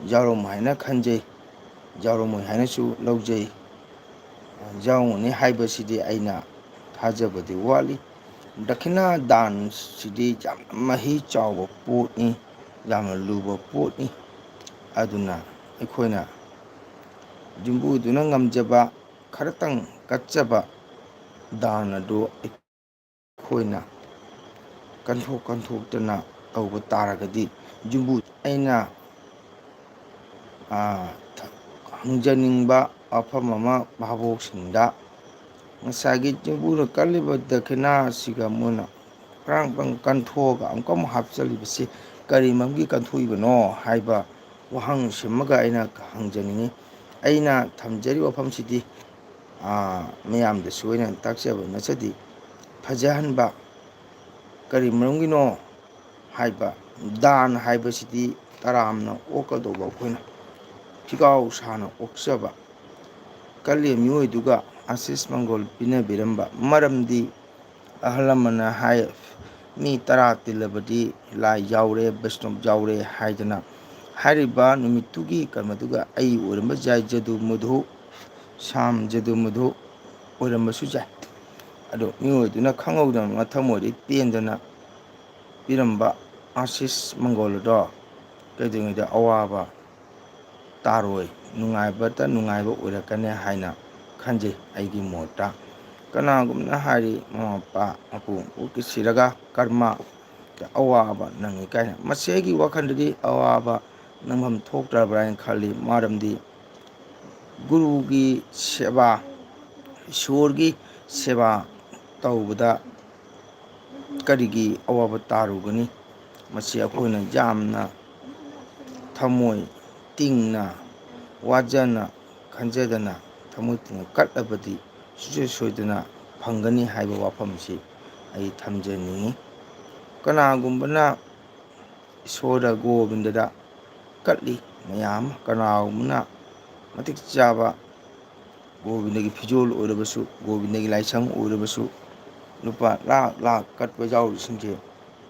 ꯌꯥꯎꯔꯝꯃꯣꯏ ꯍꯥꯏꯅ ꯈꯟꯖꯩ, ꯌꯥꯎꯔꯝꯃꯣꯏ ꯍꯥꯏꯅꯁꯨ ꯂꯧꯖꯩ꯫ ꯌꯥꯎꯔꯝꯒꯅꯤ ꯍꯥꯏꯕꯁꯤꯗꯤ ꯑꯩꯅ ꯊꯥꯖꯕꯗꯤ ꯋꯥꯠꯂꯤ꯫ ꯗꯈꯤꯅꯥ ꯗꯥꯟꯁꯤꯗꯤ ꯌꯥꯝꯅ ꯃꯍꯤ ꯆꯥꯎꯕ ꯄꯣꯠꯅꯤ, ꯌꯥꯝꯅ ꯂꯨꯕ ꯄꯣꯠꯅꯤ꯫ ꯑꯗꯨꯅ ꯑꯩꯈꯣꯏꯅ ꯌꯨꯝꯕꯨꯗꯨꯅ ꯉꯝꯖꯕ ꯈꯔꯇꯪ ꯀꯠꯆꯕ ꯗꯥꯟ ꯑꯗꯨ ꯑꯩꯈꯣꯏꯅ ꯀꯟꯊꯣꯛ ꯀꯟꯊꯣꯛꯇꯅ ꯇꯧꯕ ꯇꯥꯔꯒꯗꯤ, ꯌꯨꯝꯕꯨ ꯑꯩꯅ, ꯑ, ꯍꯪꯖꯅꯤꯡꯕ ꯋꯥꯐꯝ ꯑꯃ ꯚꯥꯕꯣꯛꯁꯤꯡꯗ, ꯉꯁꯥꯏꯒꯤ ꯌꯨꯝꯕꯨꯅ ꯀꯜꯂꯤꯕ ꯗꯈꯤꯅꯥ ꯑꯁꯤꯒ ꯃꯣꯏꯅ ꯀ꯭ꯔꯥꯡ ꯀ꯭ꯔꯥꯡ ꯀꯟꯊꯣꯛꯑꯒ ꯑꯃꯨꯛꯀ ꯑꯃꯨꯛ ꯍꯥꯞꯆꯜꯂꯤꯕꯁꯤ ꯀꯔꯤ ꯃꯔꯝꯒꯤ ꯀꯟꯊꯣꯛꯏꯕꯅꯣ ꯍꯥꯏꯕ ꯋꯥꯍꯪ ꯁꯤꯃꯒ ꯑꯩꯅ ꯍꯪꯖꯅꯤꯡꯉꯤ꯫ ꯑꯩꯅ ꯊꯝꯖꯔꯤꯕ ꯋꯥꯐꯝꯁꯤꯗꯤ, ꯑ, ꯃꯌꯥꯝꯗꯁꯨ ꯑꯩꯅ ꯇꯥꯛꯆꯕ ꯅꯠꯆꯗꯦ꯫ ꯐꯖꯍꯟꯕ ꯀꯔꯤ ꯃꯔꯝꯒꯤꯅꯣ ꯍꯥꯏꯕ, ꯗꯥꯟ ꯍꯥꯏꯕꯁꯤꯗꯤ ꯇꯔꯥꯝꯅ ꯑꯣꯛꯀꯗꯧꯕ, ꯑꯩꯈꯣꯏꯅ ꯐꯤꯒꯥꯎ ꯁꯥꯅ ꯑꯣꯛꯆꯕ ꯀꯜꯂꯤ ꯃꯤꯑꯣꯏꯗꯨꯒ ꯑꯁꯤꯁ ꯃꯪꯒꯣꯜ ꯄꯤꯅꯕꯤꯔꯝꯕ꯫ ꯃꯔꯝꯗꯤ ꯑꯍꯜ ꯂꯃꯟꯅ ꯍꯥꯏ, "ꯃꯤ ꯇꯔꯥ ꯇꯤꯜꯂꯕꯗꯤ ꯂꯥꯏ ꯌꯥꯎꯔꯦ, ꯕꯩꯁꯅꯣꯞ ꯌꯥꯎꯔꯦ" ꯍꯥꯏꯗꯅ꯫ ꯍꯥꯏꯔꯤꯕ ꯅꯨꯃꯤꯠꯇꯨꯒꯤ ꯀꯔꯃꯗꯨꯒ ꯑꯩ ꯑꯣꯏꯔꯝꯕ ꯌꯥꯏ, ꯖꯗꯨ ꯃꯙꯨ, ꯁꯥꯝ ꯖꯗꯨ ꯃꯙꯨ ꯑꯣꯏꯔꯝꯕꯁꯨ ꯌꯥꯏ꯫ ꯑꯗꯣ ꯃꯤꯑꯣꯏꯗꯨꯅ ꯈꯪꯍꯧꯗꯅ ꯃꯊꯃꯣꯏꯗ ꯄꯦꯟꯗꯅ ꯄꯤꯔꯝꯕ ꯑꯥꯁꯤꯁ ꯃꯪꯒꯣꯜ ꯑꯗꯣ ꯀꯩꯗꯧꯉꯩꯗ ꯑꯋꯥꯕ ꯇꯥꯔꯣꯏ, ꯅꯨꯡꯉꯥꯏꯕꯇ ꯅꯨꯡꯉꯥꯏꯕ ꯑꯣꯏꯔꯛꯀꯅꯤ ꯍꯥꯏꯅ ꯈꯟꯖꯩ꯫ ꯑꯩꯒꯤ ꯃꯣꯠꯇ ꯀꯅꯥꯒꯨꯝꯕꯅ ꯍꯥꯏꯔꯤ, "ꯃꯃꯥ ꯃꯄꯥ ꯃꯄꯨ ꯃꯄꯨꯒꯤ ꯁꯤꯔꯒ ꯀꯔꯃ ꯑꯋꯥꯕ ꯅꯪꯉꯤ" ꯀꯥꯏꯅ꯫ ꯃꯁꯤ ꯑꯩꯒꯤ ꯋꯥꯈꯜꯗꯗꯤ ꯑꯋꯥꯕ ꯅꯪꯐꯝ ꯊꯣꯛꯇ꯭ꯔꯕ꯭ꯔꯥ ꯍꯥꯏꯅ ꯈꯜꯂꯤ꯫ ꯃꯔꯝꯗꯤ ꯒꯨꯔꯨꯒꯤ ꯁꯦꯕꯥ, ꯏꯁꯣꯔꯒꯤ ꯁꯦꯕꯥ ꯇꯧꯕꯗ ꯀꯔꯤꯒꯤ ꯑꯋꯥꯕ ꯇꯥꯔꯨꯒꯅꯤ? ꯃꯁꯤ ꯑꯩꯈꯣꯏꯅ ꯌꯥꯝꯅ ꯊꯃꯣꯏ ꯇꯤꯡꯅ, ꯋꯥꯖꯅ, ꯈꯟꯖꯗꯅ, ꯊꯃꯣꯏ ꯇꯤꯡꯅ ꯀꯠꯂꯕꯗꯤ ꯁꯨꯡꯁꯣꯏ ꯁꯣꯏꯗꯅ ꯐꯪꯒꯅꯤ ꯍꯥꯏꯕ ꯋꯥꯐꯝꯁꯤ ꯑꯩ ꯊꯝꯖꯅꯤꯡꯏ꯫ ꯀꯅꯥꯒꯨꯝꯕꯅ ꯏꯁꯣꯔꯗ, ꯒꯣꯕꯤꯟꯗꯗ ꯀꯠꯂꯤ ꯃꯌꯥꯝ ꯑꯃ, ꯀꯅꯥꯒꯨꯝꯕꯅ ꯃꯇꯤꯛ ꯆꯥꯕ ꯒꯣꯕꯤꯟꯗꯒꯤ ꯐꯤꯖꯣꯜ ꯑꯣꯏꯔꯕꯁꯨ, ꯒꯣꯕꯤꯟꯗꯒꯤ ꯂꯥꯏꯁꯪ ꯑꯣꯏꯔꯕꯁꯨ, ꯂꯨꯄꯥ ꯂꯥꯛ ꯂꯥꯛ ꯀꯠꯄ ꯌꯥꯎꯔꯤꯁꯤꯡꯁꯦ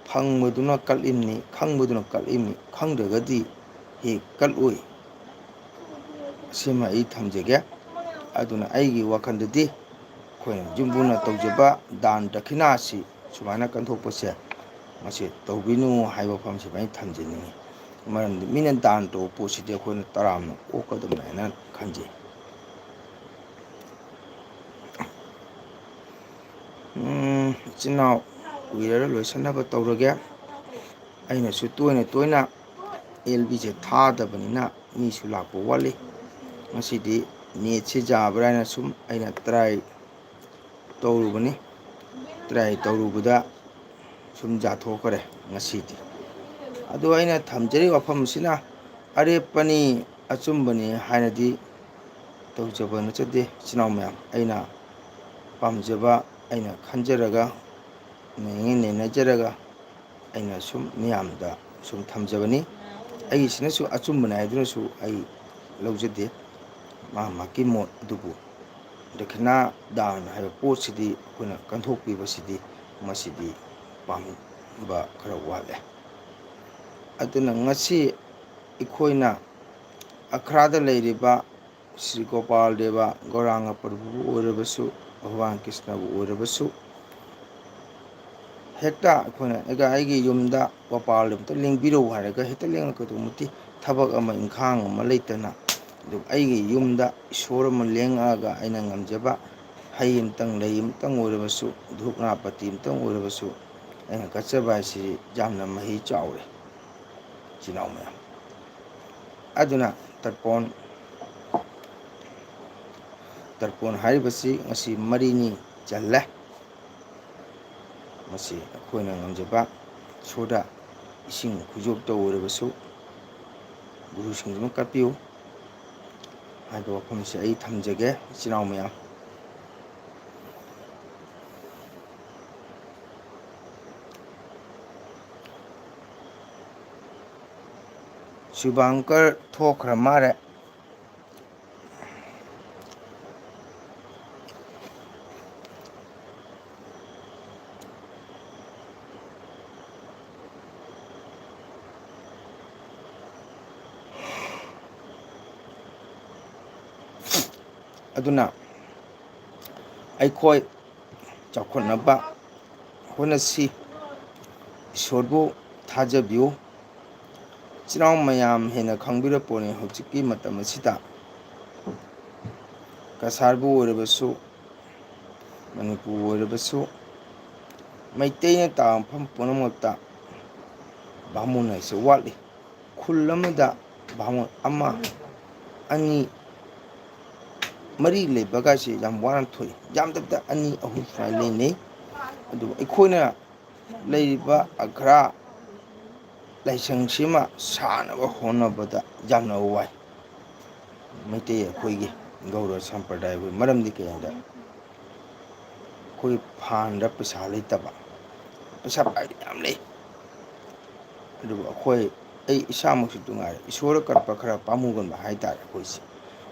ꯐꯪꯕꯗꯨꯅ ꯀꯠꯂꯤꯕꯅꯤ, ꯈꯪꯕꯗꯨꯅ ꯀꯠꯂꯤꯕꯅꯤ, ꯈꯪꯗ꯭ꯔꯒꯗꯤ ꯍꯦꯛ ꯀꯠꯂꯣꯏ꯫ ꯑꯁꯤꯃ ꯑꯩ ꯊꯝꯖꯒꯦ꯫ ꯑꯗꯨꯅ ꯑꯩꯒꯤ ꯋꯥꯈꯜꯗꯗꯤ ꯑꯩꯈꯣꯏꯅ ꯌꯨꯝꯕꯨꯅ ꯇꯧꯖꯕ ꯗꯥꯟ ꯗꯈꯤꯅꯥꯁꯤ ꯁꯨꯃꯥꯏꯅ ꯀꯟꯊꯣꯛꯄꯁꯦ, ꯃꯁꯤ ꯇꯧꯕꯤꯅꯨ ꯍꯥꯏꯕ ꯋꯥꯐꯝꯁꯤꯃ ꯑꯩ ꯊꯝꯖꯅꯤꯡꯉꯤ꯫ ꯃꯔꯝꯗꯤ ꯃꯤꯅ ꯗꯥꯟ ꯇꯧꯕ ꯄꯣꯠꯁꯤꯗꯤ ꯑꯩꯈꯣꯏꯅ ꯇꯔꯥꯝꯅ ꯑꯣꯛꯀꯗꯕꯅꯦ ꯍꯥꯏꯅ ꯈꯟꯖꯩ꯫ ꯎꯝ, ꯏꯆꯤꯟ ꯏꯅꯥꯎ ꯀꯨꯏꯔꯔꯣꯏ, ꯂꯣꯏꯁꯤꯟꯅꯕ ꯇꯧꯔꯒꯦ꯫ ꯑꯩꯅꯁꯨ ꯇꯣꯏꯅ ꯇꯣꯏꯅ ꯑꯦꯜ ꯕꯤꯁꯦ ꯊꯥꯗꯕꯅꯤꯅ ꯃꯤꯁꯨ ꯂꯥꯛꯄ ꯋꯥꯠꯂꯤ꯫ ꯉꯁꯤꯗꯤ ꯅꯦꯠꯁꯤ ꯌꯥꯕ꯭ꯔꯥ ꯍꯥꯏꯅ ꯁꯨꯝ ꯑꯩꯅ ꯇ꯭ꯔꯥꯏ ꯇꯧꯔꯨꯕꯅꯤ꯫ ꯇ꯭ꯔꯥꯏ ꯇꯧꯔꯨꯕꯗ ꯁꯨꯝ ꯌꯥꯊꯣꯛꯈ꯭ꯔꯦ ꯉꯁꯤꯗꯤ꯫ ꯑꯗꯣ ꯑꯩꯅ ꯊꯝꯖꯔꯤꯕ ꯋꯥꯐꯝꯁꯤꯅ ꯑꯔꯦꯞꯄꯅꯤ, ꯑꯆꯨꯝꯕꯅꯤ ꯍꯥꯏꯅꯗꯤ ꯇꯧꯖꯕ ꯅꯠꯆꯗꯦ꯫ ꯏꯆꯤꯟ ꯏꯅꯥꯎ ꯃꯌꯥꯝ, ꯑꯩꯅ ꯄꯥꯝꯖꯕ, ꯑꯩꯅ ꯈꯟꯖꯔꯒ, ꯅꯩꯅ ꯅꯩꯅꯖꯔꯒ ꯑꯩꯅ ꯁꯨꯝ ꯃꯤꯌꯥꯝꯗ ꯁꯨꯝ ꯊꯝꯖꯕꯅꯤ꯫ ꯑꯩꯒꯤꯁꯤꯅꯁꯨ ꯑꯆꯨꯝꯕꯅꯤ ꯍꯥꯏꯗꯨꯅꯁꯨ ꯑꯩ ꯂꯧꯖꯗꯦ꯫ ꯃꯥ ꯃꯥꯒꯤ ꯃꯣꯠ ꯑꯗꯨꯕꯨ ꯗꯈꯤꯅꯥ ꯗꯥꯟ ꯍꯥꯏꯕ ꯄꯣꯠꯁꯤꯗꯤ ꯑꯩꯈꯣꯏꯅ ꯀꯟꯊꯣꯛꯄꯤꯕꯁꯤꯗꯤ ꯃꯁꯤꯗꯤ ꯄꯥꯝꯕ ꯈꯔ ꯋꯥꯠꯂꯦ꯫ ꯑꯗꯨꯅ ꯉꯁꯤ ꯑꯩꯈꯣꯏꯅ ꯑꯈ꯭ꯔꯥꯗ ꯂꯩꯔꯤꯕ ꯁ꯭ꯔꯤ ꯒꯣꯄꯥꯜ ꯗꯦꯕ, ꯒꯧꯔꯥꯡꯒ ꯄ꯭ꯔꯚꯨꯕꯨ ꯑꯣꯏꯔꯕꯁꯨ, ꯚꯒꯋꯥꯟ ꯀ꯭ꯔꯤꯁꯅꯕꯨ ꯑꯣꯏꯔꯕꯁꯨ, ꯍꯦꯛꯇ ꯑꯩꯈꯣꯏꯅ "ꯑꯩꯒ ꯑꯩꯒꯤ ꯌꯨꯝꯗ ꯒꯣꯄꯥꯜ ꯑꯝꯇ ꯂꯦꯡꯕꯤꯔꯛꯎ" ꯍꯥꯏꯔꯒ ꯍꯦꯛꯇ ꯂꯦꯡꯉꯛꯀꯗꯧꯕ ꯅꯠꯇꯦ꯫ ꯊꯕꯛ ꯑꯃ ꯏꯪꯈꯥꯡ ꯑꯃ ꯂꯩꯇꯅ, ꯑꯗꯨ ꯑꯩꯒꯤ ꯌꯨꯝꯗ ꯏꯁꯣꯔ ꯑꯃ ꯂꯦꯡꯉꯛꯑꯒ ꯑꯩꯅ ꯉꯝꯖꯕ ꯍꯩ ꯑꯃꯇꯪ, ꯂꯩ ꯑꯃꯇꯪ ꯑꯣꯏꯔꯕꯁꯨ, ꯙꯨꯞ ꯅꯥꯄꯇꯤ ꯑꯃꯇꯪ ꯑꯣꯏꯔꯕꯁꯨ ꯑꯩꯅ ꯀꯠꯆꯕ ꯍꯥꯏꯁꯤ ꯌꯥꯝꯅ ꯃꯍꯩ ꯆꯥꯎꯔꯦ, ꯏꯆꯤꯟ ꯏꯅꯥꯎ ꯃꯌꯥꯝ꯫ ꯑꯗꯨꯅ ꯇꯔꯄꯣꯟ, ꯇꯔꯄꯣꯟ ꯍꯥꯏꯔꯤꯕꯁꯤ ꯉꯁꯤ ꯃꯔꯤꯅꯤ ꯆꯜꯂꯦ꯫ ꯃꯁꯤ ꯑꯩꯈꯣꯏꯅ ꯉꯝꯖꯕ ꯏꯁꯣꯔꯗ ꯏꯁꯤꯡ ꯈꯨꯖꯣꯞꯇ ꯑꯣꯏꯔꯕꯁꯨ ꯒꯨꯔꯨꯁꯤꯡꯗꯨꯅ ꯀꯠꯄꯤꯌꯨ ꯍꯥꯏꯕ ꯋꯥꯐꯝꯁꯦ ꯑꯩ ꯊꯝꯖꯒꯦ, ꯏꯆꯤꯟ ꯏꯅꯥꯎ ꯃꯌꯥꯝ꯫ ꯁꯨꯚꯥꯡꯀꯔ ꯊꯣꯛꯈ꯭ꯔ ꯃꯥꯜꯂꯦ꯫ ꯑꯗꯨꯅ ꯑꯩꯈꯣꯏ ꯆꯥꯎꯈꯠꯅꯕ ꯍꯣꯠꯅꯁꯤ꯫ ꯏꯁꯣꯔꯕꯨ ꯊꯥꯖꯕꯤꯌꯨ꯫ ꯏꯆꯤꯟ ꯏꯅꯥꯎ ꯃꯌꯥꯝ ꯍꯦꯟꯅ ꯈꯪꯕꯤꯔꯛꯄꯅꯤ꯫ ꯍꯧꯖꯤꯛꯀꯤ ꯃꯇꯝ ꯑꯁꯤꯗ ꯀꯁꯥꯔꯕꯨ ꯑꯣꯏꯔꯕꯁꯨ, ꯃꯅꯤꯄꯨꯔ ꯑꯣꯏꯔꯕꯁꯨ, ꯃꯩꯇꯩꯅ ꯇꯥꯕ ꯃꯐꯝ ꯄꯨꯝꯅꯃꯛꯇ ꯕꯥꯃꯣꯟ ꯍꯥꯏꯁꯦ ꯋꯥꯠꯂꯤ꯫ ꯈꯨꯜ ꯑꯃꯗ ꯕꯥꯃꯣꯟ ꯑꯃ, ꯑꯅꯤ, ꯃꯔꯤ ꯂꯩꯕꯒꯁꯦ ꯌꯥꯝ ꯋꯥꯅ ꯊꯣꯛꯏ꯫ ꯌꯥꯝꯗꯕꯗ ꯑꯅꯤ, ꯑꯍꯨꯝ ꯁꯨꯃꯥꯏꯅ ꯂꯩꯅꯩ꯫ ꯑꯗꯨꯕꯨ ꯑꯩꯈꯣꯏꯅ ꯂꯩꯔꯤꯕ ꯑꯒ꯭ꯔꯥ ꯂꯥꯏꯁꯪꯁꯤꯃ ꯁꯥꯅꯕ ꯍꯣꯠꯅꯕꯗ ꯌꯥꯝꯅ ꯋꯥꯏ꯫ ꯃꯩꯇꯩ ꯑꯩꯈꯣꯏꯒꯤ ꯒꯧꯔ ꯁꯝꯄ꯭ꯔꯗꯥꯌ ꯑꯩꯈꯣꯏ꯫ ꯃꯔꯝꯗꯤ ꯀꯩꯒꯤꯅꯣꯗ ꯑꯩꯈꯣꯏ ꯐꯥꯟꯗ ꯄꯩꯁꯥ ꯂꯩꯇꯕ, ꯄꯩꯁꯥ ꯄꯥꯏꯕ ꯌꯥꯝ ꯂꯩ꯫ ꯑꯗꯨꯕꯨ ꯑꯩꯈꯣꯏ, ꯑꯩ ꯏꯁꯥꯃꯛꯁꯨ ꯅꯨꯡꯉꯥꯏꯔꯦ, ꯏꯁꯣꯔ ꯀꯠꯄ ꯈꯔ ꯄꯥꯝꯃꯨꯒꯟꯕ ꯍꯥꯏꯇꯥꯔꯦ ꯑꯩꯈꯣꯏꯁꯦ꯫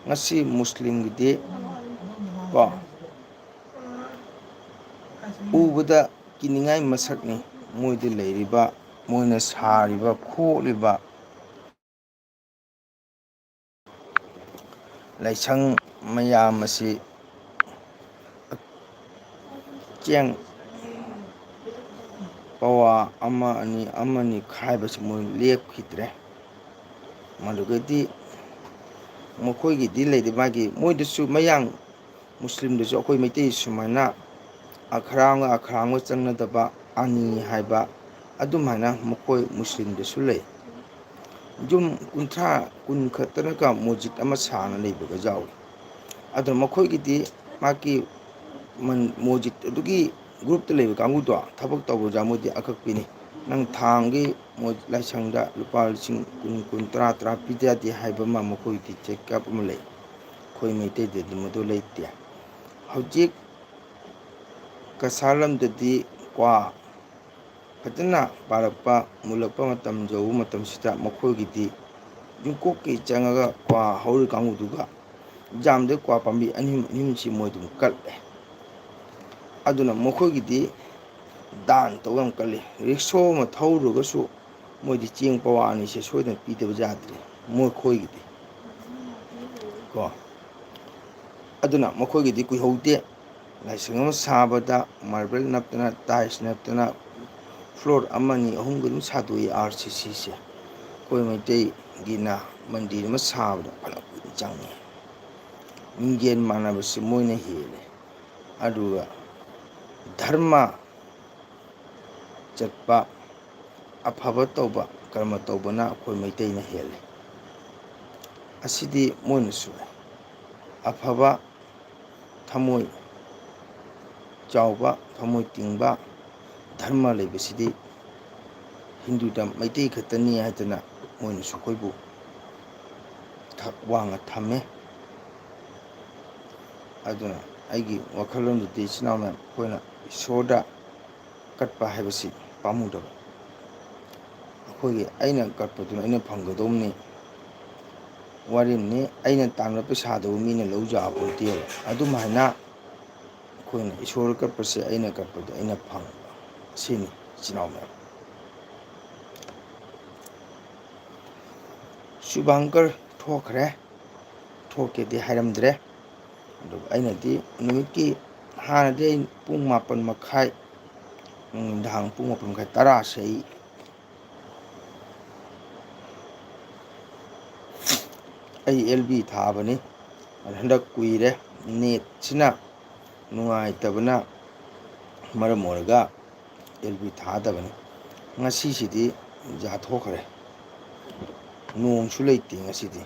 ꯉꯁꯤ ꯃꯨꯁꯂꯤꯝꯒꯤꯗꯤ ꯀꯣ, ꯎꯕꯗ ꯀꯤꯅꯤꯡꯉꯥꯏ ꯃꯁꯛꯅꯤ꯫ ꯃꯣꯏꯗ ꯂꯩꯔꯤꯕ, ꯃꯣꯏꯅ ꯁꯥꯔꯤꯕ ꯈꯣꯠꯂꯤꯕ ꯂꯥꯏꯁꯪ ꯃꯌꯥꯝ ꯑꯁꯤ ꯆꯦꯡ ꯄꯋꯥ ꯑꯃ, ꯑꯅꯤ, ꯑꯃꯅꯤ ꯈꯥꯏꯕꯁꯤ ꯃꯣꯏ ꯂꯦꯞꯈꯤꯗ꯭ꯔꯦ꯫ ꯃꯗꯨꯒꯗꯤ ꯃꯈꯣꯏꯒꯤꯗꯤ ꯂꯩꯔꯤ ꯃꯥꯒꯤ, ꯃꯣꯏꯗꯁꯨ ꯃꯌꯥꯡ ꯃꯨꯁꯂꯤꯝꯗꯁꯨ ꯑꯩꯈꯣꯏ ꯃꯩꯇꯩ ꯁꯨꯃꯥꯏꯅ ꯑꯈ꯭ꯔꯥꯝꯒ ꯑꯈ꯭ꯔꯥꯝꯒ ꯆꯪꯅꯗꯕ ꯑꯅꯤ ꯍꯥꯏꯕ ꯑꯗꯨꯃꯥꯏꯅ ꯃꯈꯣꯏ ꯃꯨꯁꯂꯤꯝꯗꯁꯨ ꯂꯩ꯫ ꯌꯨꯝ ꯀꯨꯟꯊ꯭ꯔꯥ, ꯀꯨꯟ ꯈꯛꯇꯅꯒ ꯃꯣꯖꯤꯠ ꯑꯃ ꯁꯥꯅ ꯂꯩꯕꯒ ꯌꯥꯎꯏ꯫ ꯑꯗꯨꯅ ꯃꯈꯣꯏꯒꯤꯗꯤ ꯃꯥꯒꯤ ꯃꯟ-, ꯃꯣꯖꯤꯠ ꯑꯗꯨꯒꯤ ꯒ꯭ꯔꯨꯞꯇ ꯂꯩꯕ ꯀꯥꯡꯕꯨꯗꯣ ꯊꯕꯛ ꯇꯧꯕꯗ ꯃꯣꯏꯗꯤ ꯑꯀꯛꯄꯤꯅꯤ꯫ ꯅꯪ ꯊꯥ ꯑꯃꯒꯤ ꯃꯣꯏ ꯂꯥꯏꯁꯪꯗ ꯂꯨꯄꯥ ꯂꯤꯁꯤꯡ ꯀꯨꯟ, ꯀꯨꯟ, ꯇꯔꯥ, ꯇꯔꯥ ꯄꯤꯗ ꯌꯥꯗꯦ ꯍꯥꯏꯕ ꯑꯃ ꯃꯈꯣꯏꯒꯤ ꯆꯦꯛꯑꯞ ꯑꯃ ꯂꯩ꯫ ꯑꯩꯈꯣꯏ ꯃꯩꯇꯩꯗꯗꯤ ꯃꯗꯨ ꯂꯩꯇꯦ꯫ ꯍꯧꯖꯤꯛ ꯀꯁꯥꯔ ꯂꯝꯗꯗꯤ ꯀ꯭ꯋꯥ ꯐꯖꯅ ꯄꯥꯜꯂꯛꯄ, ꯃꯨꯜꯂꯛꯄ ꯃꯇꯝ ꯌꯧꯕ ꯃꯇꯝꯁꯤꯗ ꯃꯈꯣꯏꯒꯤꯗꯤ ꯌꯨꯝꯀꯣꯛꯀꯤ ꯆꯪꯉꯒ ꯀ꯭ꯋꯥ ꯍꯧꯔꯤ ꯀꯥꯡꯕꯨꯗꯨꯒ ꯌꯥꯝꯗ ꯀ꯭ꯋꯥ ꯄꯥꯝꯕꯤ ꯑꯅꯤ ꯑꯍꯨꯝ, ꯑꯅꯤ ꯑꯍꯨꯝꯁꯤ ꯃꯣꯏ ꯑꯗꯨꯝ ꯀꯠꯂꯦ꯫ ꯑꯗꯨꯅ ꯃꯈꯣꯏꯒꯤꯗꯤ ꯗꯥꯟ ꯇꯧꯕ ꯌꯥꯝ ꯀꯜꯂꯤ꯫ ꯔꯤꯛꯁꯣ ꯑꯃ ꯊꯧꯔꯨꯔꯒꯁꯨ ꯃꯣꯏꯗꯤ ꯆꯦꯡ ꯄꯋꯥ ꯑꯅꯤꯁꯦ ꯁꯣꯏꯗꯅ ꯄꯤꯗꯕ ꯌꯥꯗ꯭ꯔꯦ ꯃꯈꯣꯏꯒꯤꯗꯤ ꯀꯣ꯫ ꯑꯗꯨꯅ ꯃꯈꯣꯏꯒꯤꯗꯤ ꯀꯨꯏꯍꯧꯗꯦ꯫ ꯂꯥꯏꯁꯪ ꯑꯃ ꯁꯥꯕꯗ marble ꯅꯞꯇꯅ, tiles ꯅꯞꯇꯅ, floor ꯑꯃꯅꯤ ꯑꯍꯨꯝꯒ ꯑꯗꯨꯝ ꯁꯥꯗꯣꯛꯏ ꯑꯥꯔ ꯁꯤ ꯁꯤꯁꯦ꯫ ꯑꯩꯈꯣꯏ ꯃꯩꯇꯩꯒꯤꯅ ꯃꯟꯗꯤꯔ ꯑꯃ ꯁꯥꯕꯗ ꯐꯅ ꯀꯨꯏꯅ ꯆꯪꯉꯤ꯫ ꯃꯤꯡꯖꯦꯜ ꯃꯥꯟꯅꯕꯁꯤ ꯃꯣꯏꯅ ꯍꯦꯜꯂꯦ꯫ ꯑꯗꯨꯒ ꯙꯔꯃ ꯆꯠꯄ, ꯑꯐꯕ ꯇꯧꯕ, ꯀꯔꯃ ꯇꯧꯕꯅ ꯑꯩꯈꯣꯏ ꯃꯩꯇꯩꯅ ꯍꯦꯜꯂꯤ꯫ ꯑꯁꯤꯗꯤ ꯃꯣꯏꯅꯁꯨ ꯑꯐꯕ, ꯊꯃꯣꯏ ꯆꯥꯎꯕ, ꯊꯃꯣꯏ ꯇꯤꯡꯕ ꯙꯔꯃ ꯂꯩꯕꯁꯤꯗꯤ ꯍꯤꯟꯗꯨꯗ ꯃꯩꯇꯩ ꯈꯛꯇꯅꯤ ꯍꯥꯏꯗꯅ ꯃꯣꯏꯅꯁꯨ ꯑꯩꯈꯣꯏꯕꯨ ꯊꯛ ꯋꯥꯡꯅ ꯊꯝꯃꯦ꯫ ꯑꯗꯨꯅ ꯑꯩꯒꯤ ꯋꯥꯈꯜꯂꯣꯟꯗꯗꯤ, ꯏꯆꯤꯟ ꯏꯅꯥꯎ ꯃꯌꯥꯝ, ꯑꯩꯈꯣꯏꯅ ꯏꯁꯣꯔꯗ ꯀꯠꯄ ꯍꯥꯏꯕꯁꯤ ꯄꯥꯝꯃꯨꯗꯕ꯫ ꯑꯩꯈꯣꯏꯒꯤ ꯑꯩꯅ ꯀꯠꯄꯗꯨꯅ ꯑꯩꯅ ꯐꯪꯒꯗꯧꯕꯅꯤ꯫ ꯋꯥꯔꯤꯅꯤ, ꯑꯩꯅ ꯇꯥꯟꯕ ꯄꯩꯁꯥꯗꯨ ꯃꯤꯅ ꯂꯧ ꯌꯥꯄꯣꯟꯇꯦꯕ꯫ ꯑꯗꯨꯝ ꯍꯥꯏꯅ ꯑꯩꯈꯣꯏꯅ ꯏꯁꯣꯔ ꯀꯠꯄꯁꯦ ꯑꯩꯅ ꯀꯠꯄꯗꯣ ꯑꯩꯅ ꯐꯪꯕ꯫ ꯁꯤꯅꯤ, ꯏꯆꯤꯟ ꯏꯅꯥꯎ ꯃꯌꯥꯝ꯫ ꯁꯨꯚꯪꯀꯔ ꯊꯣꯛꯈ꯭ꯔꯦ, ꯊꯣꯛꯀꯦꯗꯤ ꯍꯥꯏꯔꯝꯗ꯭ꯔꯦ꯫ ꯑꯗꯨꯒ ꯑꯩꯅꯗꯤ ꯅꯨꯃꯤꯠꯀꯤ, ꯍꯥꯟꯅꯗꯤ ꯑꯩ ꯄꯨꯡ ꯃꯥꯄꯟ ꯃꯈꯥꯏ, ꯅꯨꯡꯗꯥꯡ ꯄꯨꯡ ꯃꯥꯄꯟ ꯃꯈꯥꯏ, ꯇꯔꯥꯁꯦ ꯑꯩ, ꯑꯩ ꯑꯦꯜ ꯕꯤ ꯊꯥꯕꯅꯤ꯫ ꯑꯗꯣ ꯍꯟꯗꯛ ꯀꯨꯏꯔꯦ, ꯅꯦꯠꯁꯤꯅ ꯅꯨꯡꯉꯥꯏꯇꯕꯅ ꯃꯔꯝ ꯑꯣꯏꯔꯒ ꯑꯦꯜ ꯕꯤ ꯊꯥꯗꯕꯅꯤ꯫ ꯉꯁꯤꯁꯤꯗꯤ ꯌꯥꯊꯣꯛꯈ꯭ꯔꯦ, ꯅꯣꯡꯁꯨ ꯂꯩꯇꯦ ꯉꯁꯤꯗꯤ꯫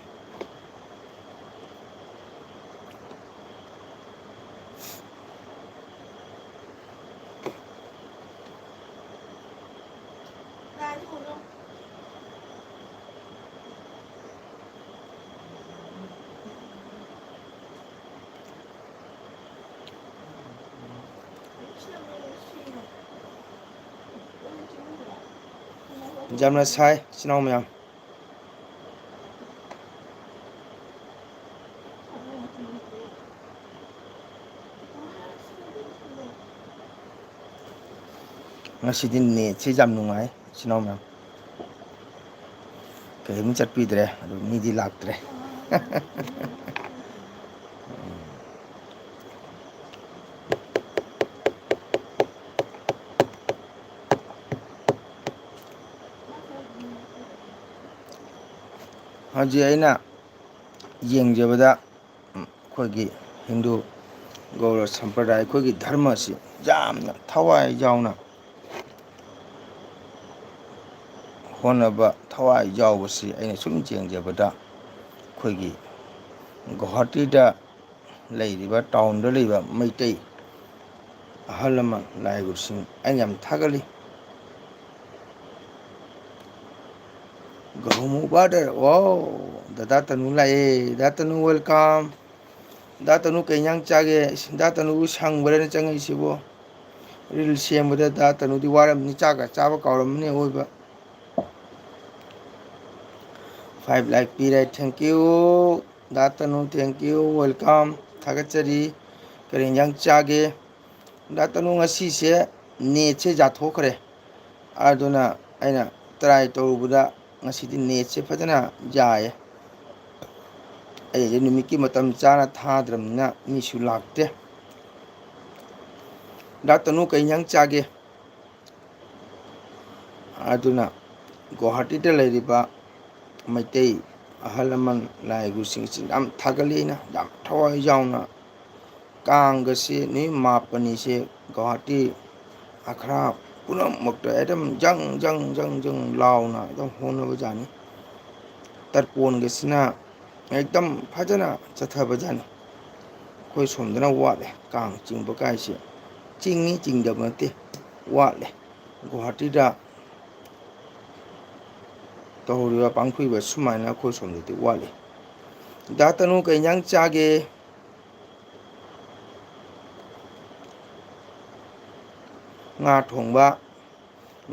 ꯌꯥꯝꯅ ꯁꯥꯏ, ꯏꯆꯤꯟ ꯏꯅꯥꯎ ꯃꯌꯥꯝ꯫ ꯉꯁꯤꯗꯤ ꯅꯦꯠꯁꯦ ꯌꯥꯝ ꯅꯨꯡꯉꯥꯏ, ꯏꯆꯤꯟ ꯏꯅꯥꯎ ꯃꯌꯥꯝ꯫ ꯀꯔꯤꯝ ꯆꯠꯄꯤꯗ꯭ꯔꯦ, ꯑꯗꯨ ꯃꯤꯗꯤ ꯂꯥꯛꯇ꯭ꯔꯦ꯫ ꯍꯧꯖꯤꯛ ꯑꯩꯅ ꯌꯦꯡꯖꯕꯗ, ꯎꯝ, ꯑꯩꯈꯣꯏꯒꯤ ꯍꯤꯟꯗꯨ ꯒꯧꯔ ꯁꯝꯄ꯭ꯔꯗꯥꯌ, ꯑꯩꯈꯣꯏꯒꯤ ꯙꯔꯃꯁꯤ ꯌꯥꯝꯅ ꯊꯋꯥꯏ ꯌꯥꯎꯅ ꯍꯣꯠꯅꯕ, ꯊꯋꯥꯏ ꯌꯥꯎꯕꯁꯤ ꯑꯩꯅ ꯁꯨꯝ ꯌꯦꯡꯖꯕꯗ, ꯑꯩꯈꯣꯏꯒꯤ ꯒꯨꯋꯥꯍꯥꯇꯤꯗ ꯂꯩꯔꯤꯕ, ꯇꯥꯎꯟꯗ ꯂꯩꯕ ꯃꯩꯇꯩ ꯑꯍꯜ ꯂꯃꯟ ꯂꯥꯏ ꯒꯨꯔꯨꯁꯤꯡ ꯑꯩꯅ ꯌꯥꯝ ꯊꯥꯒꯠꯂꯤ꯫ ꯒꯧꯃꯨ ꯕ꯭ꯔꯗꯔ, ꯋꯥꯎ, ꯗꯗꯥ ꯇꯅꯨ ꯂꯥꯛꯑꯦ꯫ ꯗꯗꯥ ꯇꯅꯨ, welcome꯫ ꯗꯗꯥ ꯇꯅꯨ, ꯀꯩ ꯏꯟꯖꯥꯡ ꯆꯥꯒꯦ? ꯏꯁ, ꯗꯗꯥ ꯇꯅꯨꯕꯨ ꯁꯪꯕ꯭ꯔꯅ ꯆꯪꯉꯛꯏꯁꯤꯕꯣ? ꯔꯤꯜ ꯁꯦꯝꯕꯗ ꯗꯗꯥ ꯇꯅꯨꯗꯤ ꯋꯥꯔꯝꯅꯤ, ꯆꯥꯛꯀ ꯆꯥꯕ ꯀꯥꯎꯔꯝꯃꯅꯤ ꯑꯋꯣꯏꯕ꯫ Five like ꯄꯤꯔꯦ, thank you꯫ The ꯇꯅꯨ, thank you, welcome꯫ ꯊꯥꯒꯠꯆꯔꯤ꯫ ꯀꯔꯤ ꯏꯟꯖꯥꯡ ꯆꯥꯒꯦ? ꯗꯥ ꯇꯅꯨ, ꯉꯁꯤꯁꯦ ꯅꯦꯠꯁꯦ ꯌꯥꯊꯣꯛꯈ꯭ꯔꯦ꯫ ꯑꯗꯨꯅ ꯑꯩꯅ ꯇ꯭ꯔꯥꯏ ꯇꯧꯔꯨꯕꯗ ꯉꯁꯤꯗꯤ ꯅꯦꯠꯁꯦ ꯐꯖꯅ ꯌꯥꯏꯌꯦ꯫ ꯑꯩꯁꯦ ꯅꯨꯃꯤꯠꯀꯤ ꯃꯇꯝ ꯆꯥꯅ ꯊꯥꯗ꯭ꯔꯕꯅꯤꯅ ꯃꯤꯁꯨ ꯂꯥꯛꯇꯦ꯫ ꯗꯥ ꯇꯅꯨ, ꯀꯩ ꯏꯟꯖꯥꯡ ꯆꯥꯒꯦ? ꯑꯗꯨꯅ ꯒꯨꯋꯥꯍꯥꯇꯤꯗ ꯂꯩꯔꯤꯕ ꯃꯩꯇꯩ ꯑꯍꯜ ꯂꯃꯟ ꯂꯥꯏ ꯒꯨꯔꯨꯁꯤꯡꯁꯤ ꯌꯥꯝ ꯊꯥꯒꯠꯂꯤ ꯑꯩꯅ, ꯌꯥꯝ ꯊꯋꯥꯏ ꯌꯥꯎꯅ꯫ ꯀꯥꯡꯒꯁꯤ ꯅꯨꯃꯤꯠ ꯃꯥꯄꯟꯅꯤꯁꯦ ꯒꯨꯋꯥꯍꯥꯇꯤ ꯑꯈ꯭ꯔꯥ ꯄꯨꯝꯅꯃꯛꯇ ꯑꯗꯨꯝ ꯖꯪ ꯖꯪ ꯖꯪ ꯖꯪ ꯂꯥꯎꯅ ꯑꯗꯨꯝ ꯍꯣꯠꯅꯕꯖꯥꯠꯅꯤ꯫ ꯇꯔꯄꯣꯟꯒꯁꯤꯅ ꯑꯦꯛꯗꯝ ꯐꯖꯅ ꯆꯠꯊꯕꯖꯥꯠꯅꯤ꯫ ꯑꯩꯈꯣꯏ ꯁꯣꯝꯗꯅ ꯋꯥꯠꯂꯦ ꯀꯥꯡ ꯆꯤꯡꯕ ꯀꯥꯏꯁꯦ꯫ ꯆꯤꯡꯉꯤ ꯆꯤꯡꯗꯕ ꯅꯠꯇꯦ, ꯋꯥꯠꯂꯦ꯫ ꯒꯨꯋꯥꯍꯥꯇꯤꯗ ꯇꯧꯔꯤꯕ ꯄꯥꯡꯊꯣꯛꯏꯕ ꯁꯨꯃꯥꯏꯅ ꯑꯩꯈꯣꯏ ꯁꯣꯝꯗꯗꯤ ꯋꯥꯠꯂꯤ꯫ ꯗꯥ ꯇꯅꯨ, ꯀꯩ ꯏꯟꯖꯥꯡ ꯆꯥꯒꯦ? ꯉꯥ ꯊꯣꯡꯕ,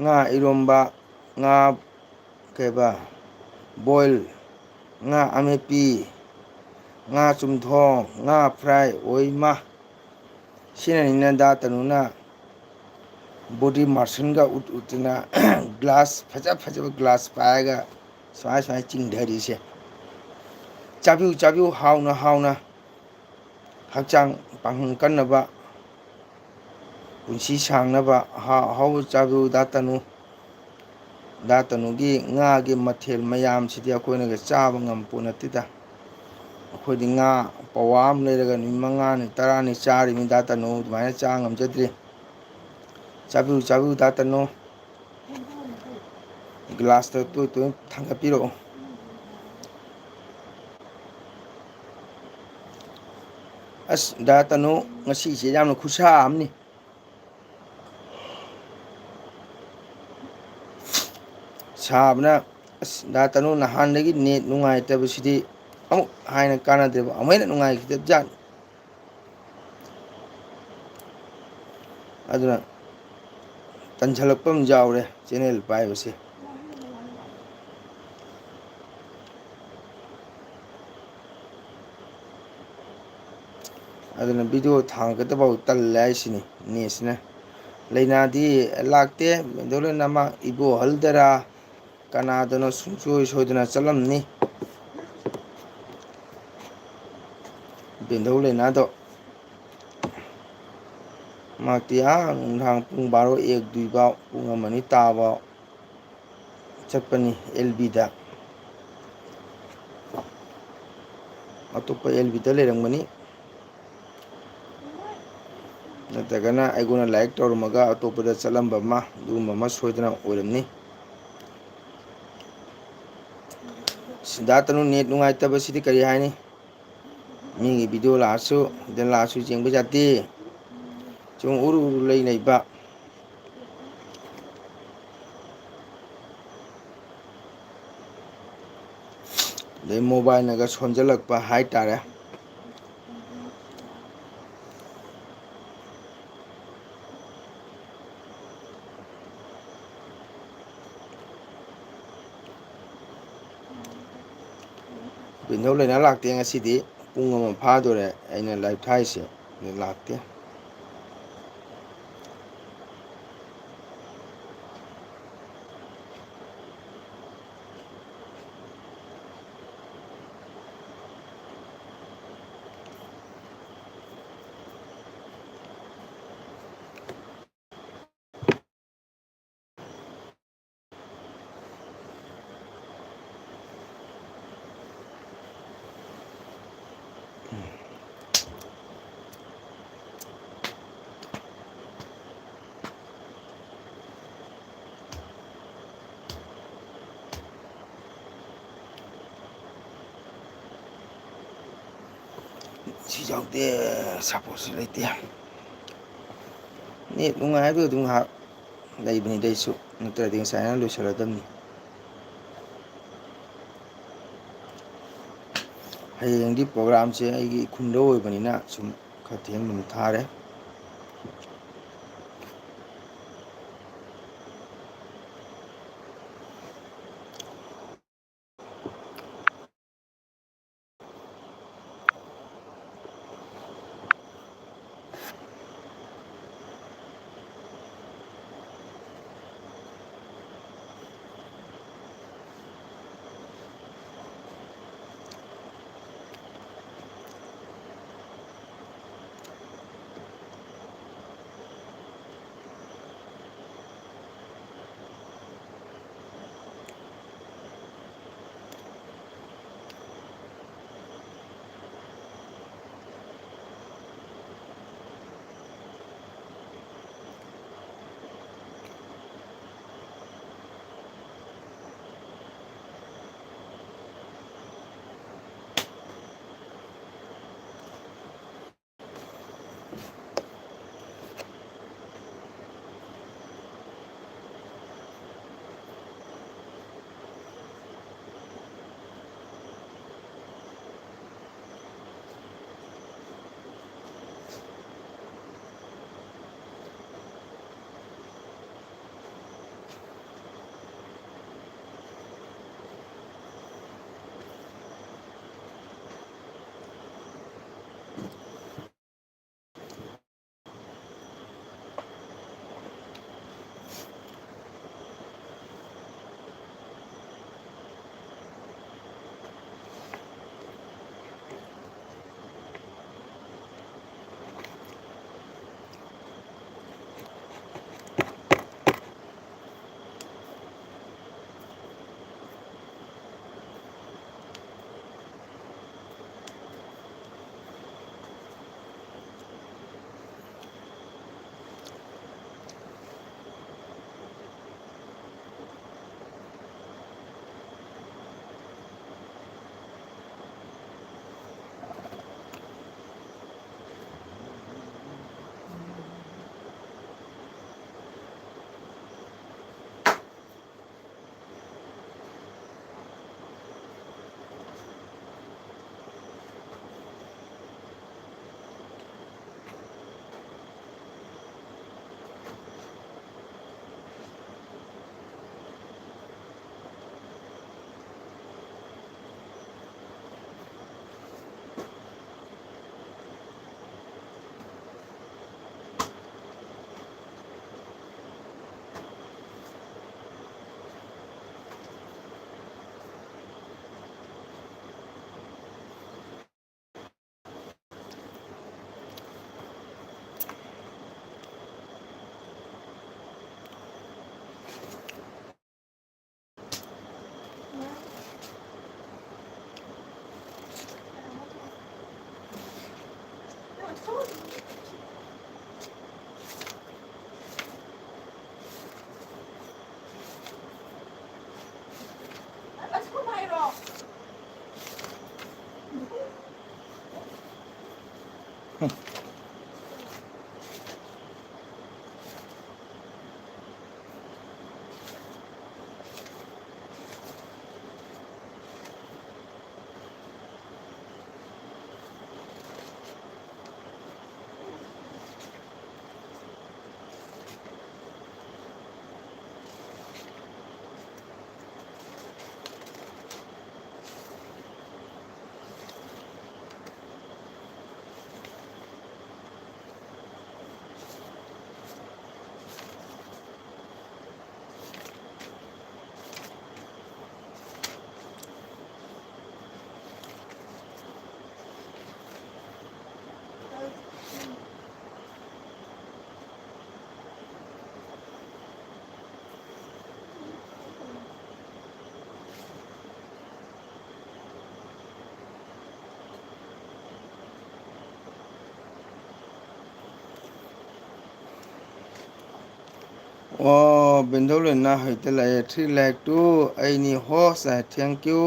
ꯉꯥ ꯏꯔꯣꯝꯕ, ꯉꯥ ꯀꯩꯕ, ꯕꯣꯏꯜ, ꯉꯥ ꯑꯃꯦꯠꯄꯤ, ꯉꯥ ꯆꯨꯝꯊꯣꯡ, ꯉꯥ ꯐ꯭ꯔꯥꯏ, ꯑꯣꯏꯃꯥ! ꯁꯤꯅꯅꯤꯅ ꯗꯥ ꯇꯅꯨꯅ ꯕꯣꯗꯤ ꯃꯥꯔꯁꯟꯒ ꯎꯠ ꯎꯠꯇꯅ ꯒ꯭ꯂꯥꯁ ꯐꯖ ꯐꯖꯕ ꯒ꯭ꯂꯥꯁ ꯄꯥꯏꯔꯒ ꯁꯨꯃꯥꯏ ꯁꯨꯃꯥꯏ ꯆꯤꯡꯊꯔꯤꯁꯦ꯫ ꯆꯥꯕꯤꯌꯨ, ꯆꯥꯕꯤꯌꯨ, ꯍꯥꯎꯅ ꯍꯥꯎꯅ꯫ ꯍꯛꯆꯥꯡ ꯄꯥꯡꯒꯜ ꯀꯟꯅꯕ, ꯄꯨꯟꯁꯤ ꯁꯥꯡꯅꯕ ꯑꯍꯥꯎ ꯑꯍꯥꯎꯕ ꯆꯥꯕꯤꯌꯨ ꯗꯥ ꯇꯅꯨ꯫ ꯗꯥ ꯇꯅꯨꯒꯤ ꯉꯥꯒꯤ ꯃꯊꯦꯜ ꯃꯌꯥꯝꯁꯤꯗꯤ ꯑꯩꯈꯣꯏꯅꯒ ꯆꯥꯕ ꯉꯝꯄꯣꯠ ꯅꯠꯇꯦꯗ꯫ ꯑꯩꯈꯣꯏꯗꯤ ꯉꯥ ꯄꯋꯥ ꯑꯃ ꯂꯩꯔꯒ ꯅꯨꯃꯤꯠ ꯃꯉꯥꯅꯤ, ꯇꯔꯥꯅꯤ ꯆꯥꯔꯤꯃꯤ꯫ ꯗꯥ ꯇꯅꯨ ꯑꯗꯨꯃꯥꯏꯅ ꯆꯥ ꯉꯝꯖꯗ꯭ꯔꯤ꯫ ꯆꯥꯕꯤꯌꯨ, ꯆꯥꯕꯤꯌꯨ, ꯗꯥ ꯇꯅꯨ꯫ ꯒ꯭ꯂꯥꯁꯇ ꯇꯣꯏ ꯇꯣꯏꯅ ꯊꯥꯡꯒꯠꯄꯤꯔꯛꯑꯣ꯫ ꯑꯁ, ꯗꯥ ꯇꯅꯨ, ꯉꯁꯤꯁꯦ ꯌꯥꯝꯅ ꯈꯨꯠꯁꯥ ꯑꯃꯅꯤ꯫ ꯁꯥꯕꯅ, ꯑꯁ, ꯗꯥ ꯇꯅꯨ, ꯅꯍꯥꯟꯗꯒꯤ ꯅꯦꯠ ꯅꯨꯡꯉꯥꯏꯇꯕꯁꯤꯗꯤ ꯑꯃꯨꯛ ꯍꯥꯏꯅ ꯀꯥꯟꯅꯗ꯭ꯔꯦꯕ, ꯑꯃꯨꯛ ꯍꯦꯟꯅ ꯅꯨꯡꯉꯥꯏꯈꯤꯗꯕꯖꯥꯠꯅꯤ꯫ ꯑꯗꯨꯅ ꯇꯟꯁꯤꯜꯂꯛꯄ ꯑꯃ ꯌꯥꯎꯔꯦ ꯆꯦꯅꯦꯜ ꯄꯥꯏꯕꯁꯦ꯫ ꯑꯗꯨꯅ ꯚꯤꯗꯤꯑꯣ ꯊꯥꯡꯒꯠꯀꯗꯕ ꯇꯜꯂꯦ ꯍꯥꯏꯁꯤꯅꯤ ꯅꯦꯠꯁꯤꯅ꯫ ꯂꯩꯅꯥꯗꯤ ꯂꯥꯛꯇꯦ, ꯕꯦꯟꯗꯣꯂꯦꯟ ꯑꯃ ꯏꯕꯣꯍꯜꯗꯔꯥ ꯀꯅꯥꯗꯅꯣ ꯁꯨꯡꯁꯣꯏ ꯁꯣꯏꯗꯅ ꯆꯠꯂꯝꯅꯤ꯫ ꯕꯦꯟꯗꯧ ꯂꯩꯅꯥꯗꯣ ꯃꯍꯥꯛꯇꯤ ꯑꯥ ꯅꯨꯡꯗꯥꯡ ꯄꯨꯡ ꯕꯥꯔꯣ, ꯑꯦꯛ, ꯗꯨꯏꯐꯥꯎ, ꯄꯨꯡ ꯑꯃ ꯑꯅꯤ ꯇꯥꯕ ꯆꯠꯄꯅꯤ ꯑꯦꯜ ꯕꯤꯗ꯫ ꯑꯇꯣꯞꯄ ꯑꯦꯜ ꯕꯤꯗ ꯂꯩꯔꯝꯒꯅꯤ꯫ ꯅꯠꯇ꯭ꯔꯒꯅ ꯑꯩꯉꯣꯟꯗ ꯂꯥꯏꯔꯤꯛ ꯇꯧꯔꯝꯃꯒ ꯑꯇꯣꯞꯄꯗ ꯆꯠꯂꯝꯕ ꯑꯃ, ꯑꯗꯨꯒꯨꯝꯕ ꯑꯃ ꯁꯣꯏꯗꯅ ꯑꯣꯏꯔꯝꯅꯤ꯫ ꯁꯤꯗꯥ ꯇꯅꯨ ꯅꯦꯠ ꯅꯨꯡꯉꯥꯏꯇꯕꯁꯤꯗꯤ ꯀꯔꯤ ꯍꯥꯏꯅꯤ? ꯃꯤꯒꯤ ꯚꯤꯗꯤꯑꯣ ꯂꯥꯛꯑꯁꯨ, ꯂꯥꯛꯑꯁꯨ ꯌꯦꯡꯕ ꯌꯥꯗꯦ꯫ ꯁꯨꯝ ꯎꯔꯨ ꯎꯔꯨ ꯂꯩ ꯂꯩꯕ꯫ ꯑꯗꯩ ꯃꯣꯕꯥꯏꯜꯅꯒ ꯁꯣꯟꯖꯜꯂꯛꯄ ꯍꯥꯏꯇꯥꯔꯦ꯫ ꯕꯦꯟꯗꯧ ꯂꯩꯅꯥ ꯂꯥꯛꯇꯦ ꯉꯁꯤꯗꯤ꯫ ꯄꯨꯡ ꯑꯃ ꯐꯥꯗꯣꯔꯦ ꯑꯩꯅ ꯂꯥꯏꯚ ꯊꯥꯏꯁꯦ, ꯑꯗꯨ ꯂꯥꯛꯇꯦ꯫ ꯌꯥꯎꯗꯦ, ꯁꯞꯄꯣꯔꯠꯁꯨ ꯂꯩꯇꯦ꯫ ꯅꯦꯠ ꯅꯨꯡꯉꯥꯏ ꯍꯥꯏꯕꯗꯨ ꯑꯗꯨꯝ ꯉꯥꯏꯍꯥꯛ ꯂꯩꯕꯅꯤꯗ ꯑꯩꯁꯨ, ꯅꯠꯇ꯭ꯔꯗꯤ ꯉꯁꯥꯏꯅ ꯂꯣꯏꯁꯤꯜꯂꯗꯕꯅꯤ꯫ ꯍꯌꯦꯡꯗꯤ ꯄ꯭ꯔꯣꯒ꯭ꯔꯥꯝꯁꯦ ꯑꯩꯒꯤ ꯈꯨꯟꯗ ꯑꯣꯏꯕꯅꯤꯅ ꯁꯨꯝ ꯈꯔ ꯊꯦꯡꯅ ꯑꯗꯨꯝ ꯊꯥꯔꯦ꯫ ꯑꯣ, ꯕꯤꯟꯗꯧꯂꯦꯟꯅ ꯍꯧꯖꯤꯛꯇ ꯂꯥꯛꯑꯦ꯫ Three like two, ꯑꯩꯅꯤ host ꯍꯥꯏ꯫ Thank you꯫